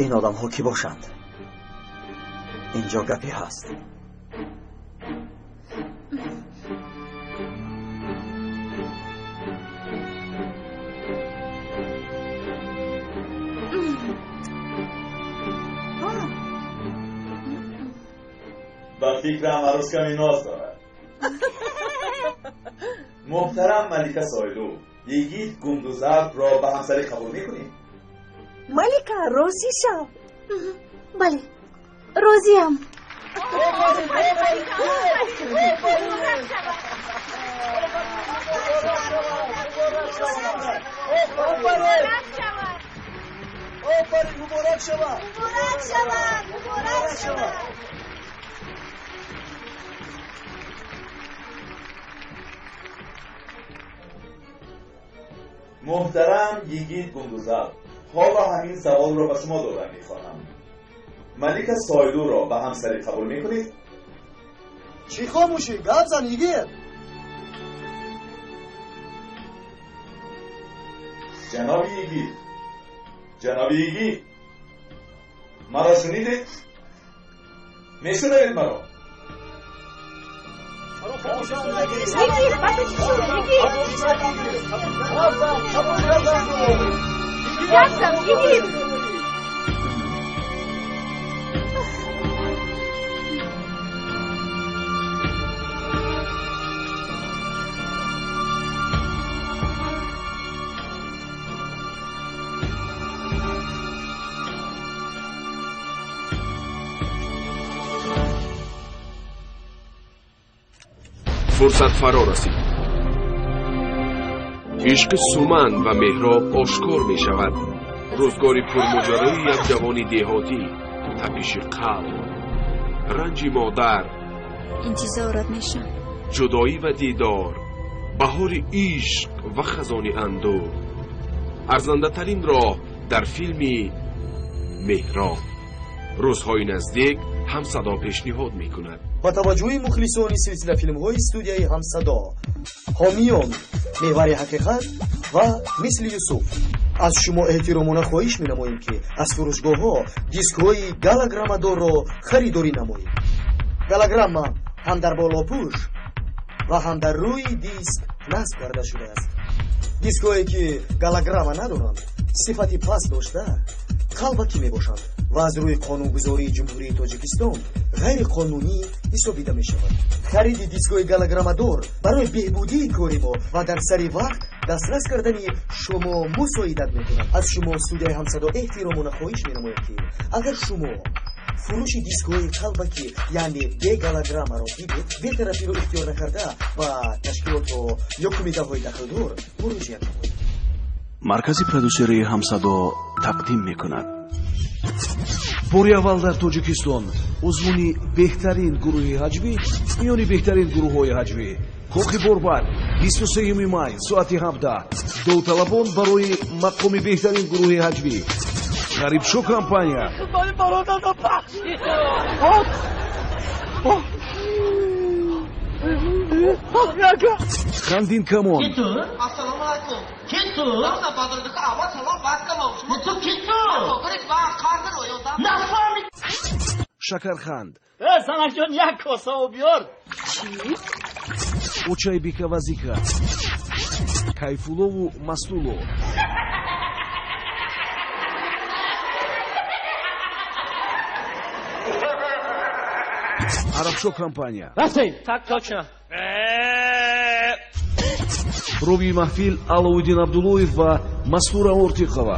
Ин одамҳо кӣ бошанд? Инҷо гапе ҳаст. Ба фикрам, арӯс каме ноз дорад. Муҳтарам Малика Сойлу, Йигит Гундузалпро ба ҳамсарӣ қабул мекунед? Малика, розӣ шав. Бале, розиам. Офарин, муборак шавад! Муборак шавад! Муборак шавад! Муҳтарам Йигит Гундузалп, ҳоло ҳамин саволро ба шумо додан мехоҳам. Малика Сойлуро ба ҳамсарӣ қабул мекунед? Чӣ хомӯшӣ? Гап зан, Йигит. Ҷаноби Йигит, ҷаноби Йигит, маро шунидед? Мешунавед маро? Йигит, ба ту чӣ шуд, Йигит? Гап зан, Йигит. Фурсат фаро расид. Ишқи Суман ва Меҳроб ошкор мешавад. Рӯзгори пурмоҷарои як ҷавони деҳотӣ, тапиши қалб, ранҷи модар, интизорат мешам, ҷудоӣ ва дидор, баҳори ишқ ва хазони андӯҳ. Арзандатарин роҳ дар филми Меҳроб. Рӯзҳои наздик Ҳамсадо пешниҳод мекунад. Ба таваҷҷӯҳи мухлисони силсилафилмҳои студияи Ҳамсадо, ҳомиён Меҳвари ҳақиқат ва Мисли Юсуф, аз шумо эҳтиромона хоҳиш менамоем, ки аз фурӯшгоҳҳо дискҳои галаграммадорро харидорӣ намоед. Голограмма ҳам дар болопӯш ва ҳам дар рӯи диск насб карда шудааст. Дискҳое ки голограмма надоранд, сифати паст дошта, қалбакӣ мебошанд ва аз рӯи қонунгузории Ҷумҳурии Тоҷикистон ғайриқонунӣ ҳисобида мешавад. Хариди дискҳои голограммадор барои беҳбудии кори мо ва дар сари вақт дастрас кардани шумо мусоидат мекунад. Аз шумо студияи Ҳамсадо эҳтиромона хоҳиш менамояд, ки агар шумо фурӯши дискҳои қалбакӣ, яъне беголограммаро дидед, бетарафиро ихтиёр накарда ба ташкилотҳо ё кумитаҳои дахлдор муроҷиат намоед. Маркази продюсерии Ҳамсадо тақдим мекунад. Бори аввал дар Тоҷикистон озмуни беҳтарин гурӯҳи ҳаҷвӣ миёни беҳтарин гурӯҳҳои ҳаҷвӣ. Кохи Борбад, 23 май, соати 17. Довталабон барои мақоми беҳтарин гурӯҳи ҳаҷвӣ: Ғарибшо компания, Хандин Камон, Ассалому алайкум. Кин ту? Аввал салом, баъд калом. Ту кин ту? Нафаҳмид. Шакарханд, Э, занакҷон, як коса об биёр. Чӣ? Очайбика Вазика, Кайфуллову Мастулло, Арабшо компания. Рафтем. Так точно. Ровии маҳфил Аловуддин Абдуллоев ва Мастура Ортиқова.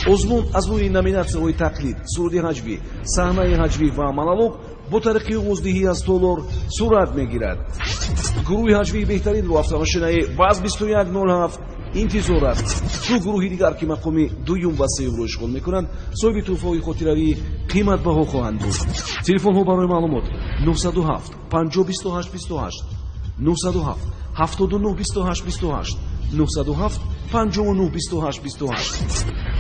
Озмун аз рӯи номинатсияҳои тақлид, суруди ҳаҷвӣ, саҳнаи ҳаҷвӣ ва монолог бо тариқи овоздиҳӣ аз толор сурат мегирад. Гурӯҳи ҳаҷвии беҳтаринро автомошинаи ВАЗ 2107 интизор аст. Ду гурӯҳи дигар, ки мақоми дуюм ва сеюмро ишғол мекунанд, соҳиби тӯҳфаҳои хотиравии қиматбаҳо хоҳанд буд. Телефонҳо барои маълумот: 907 50 28 28, 907 79 28 28, 907 59 28 28.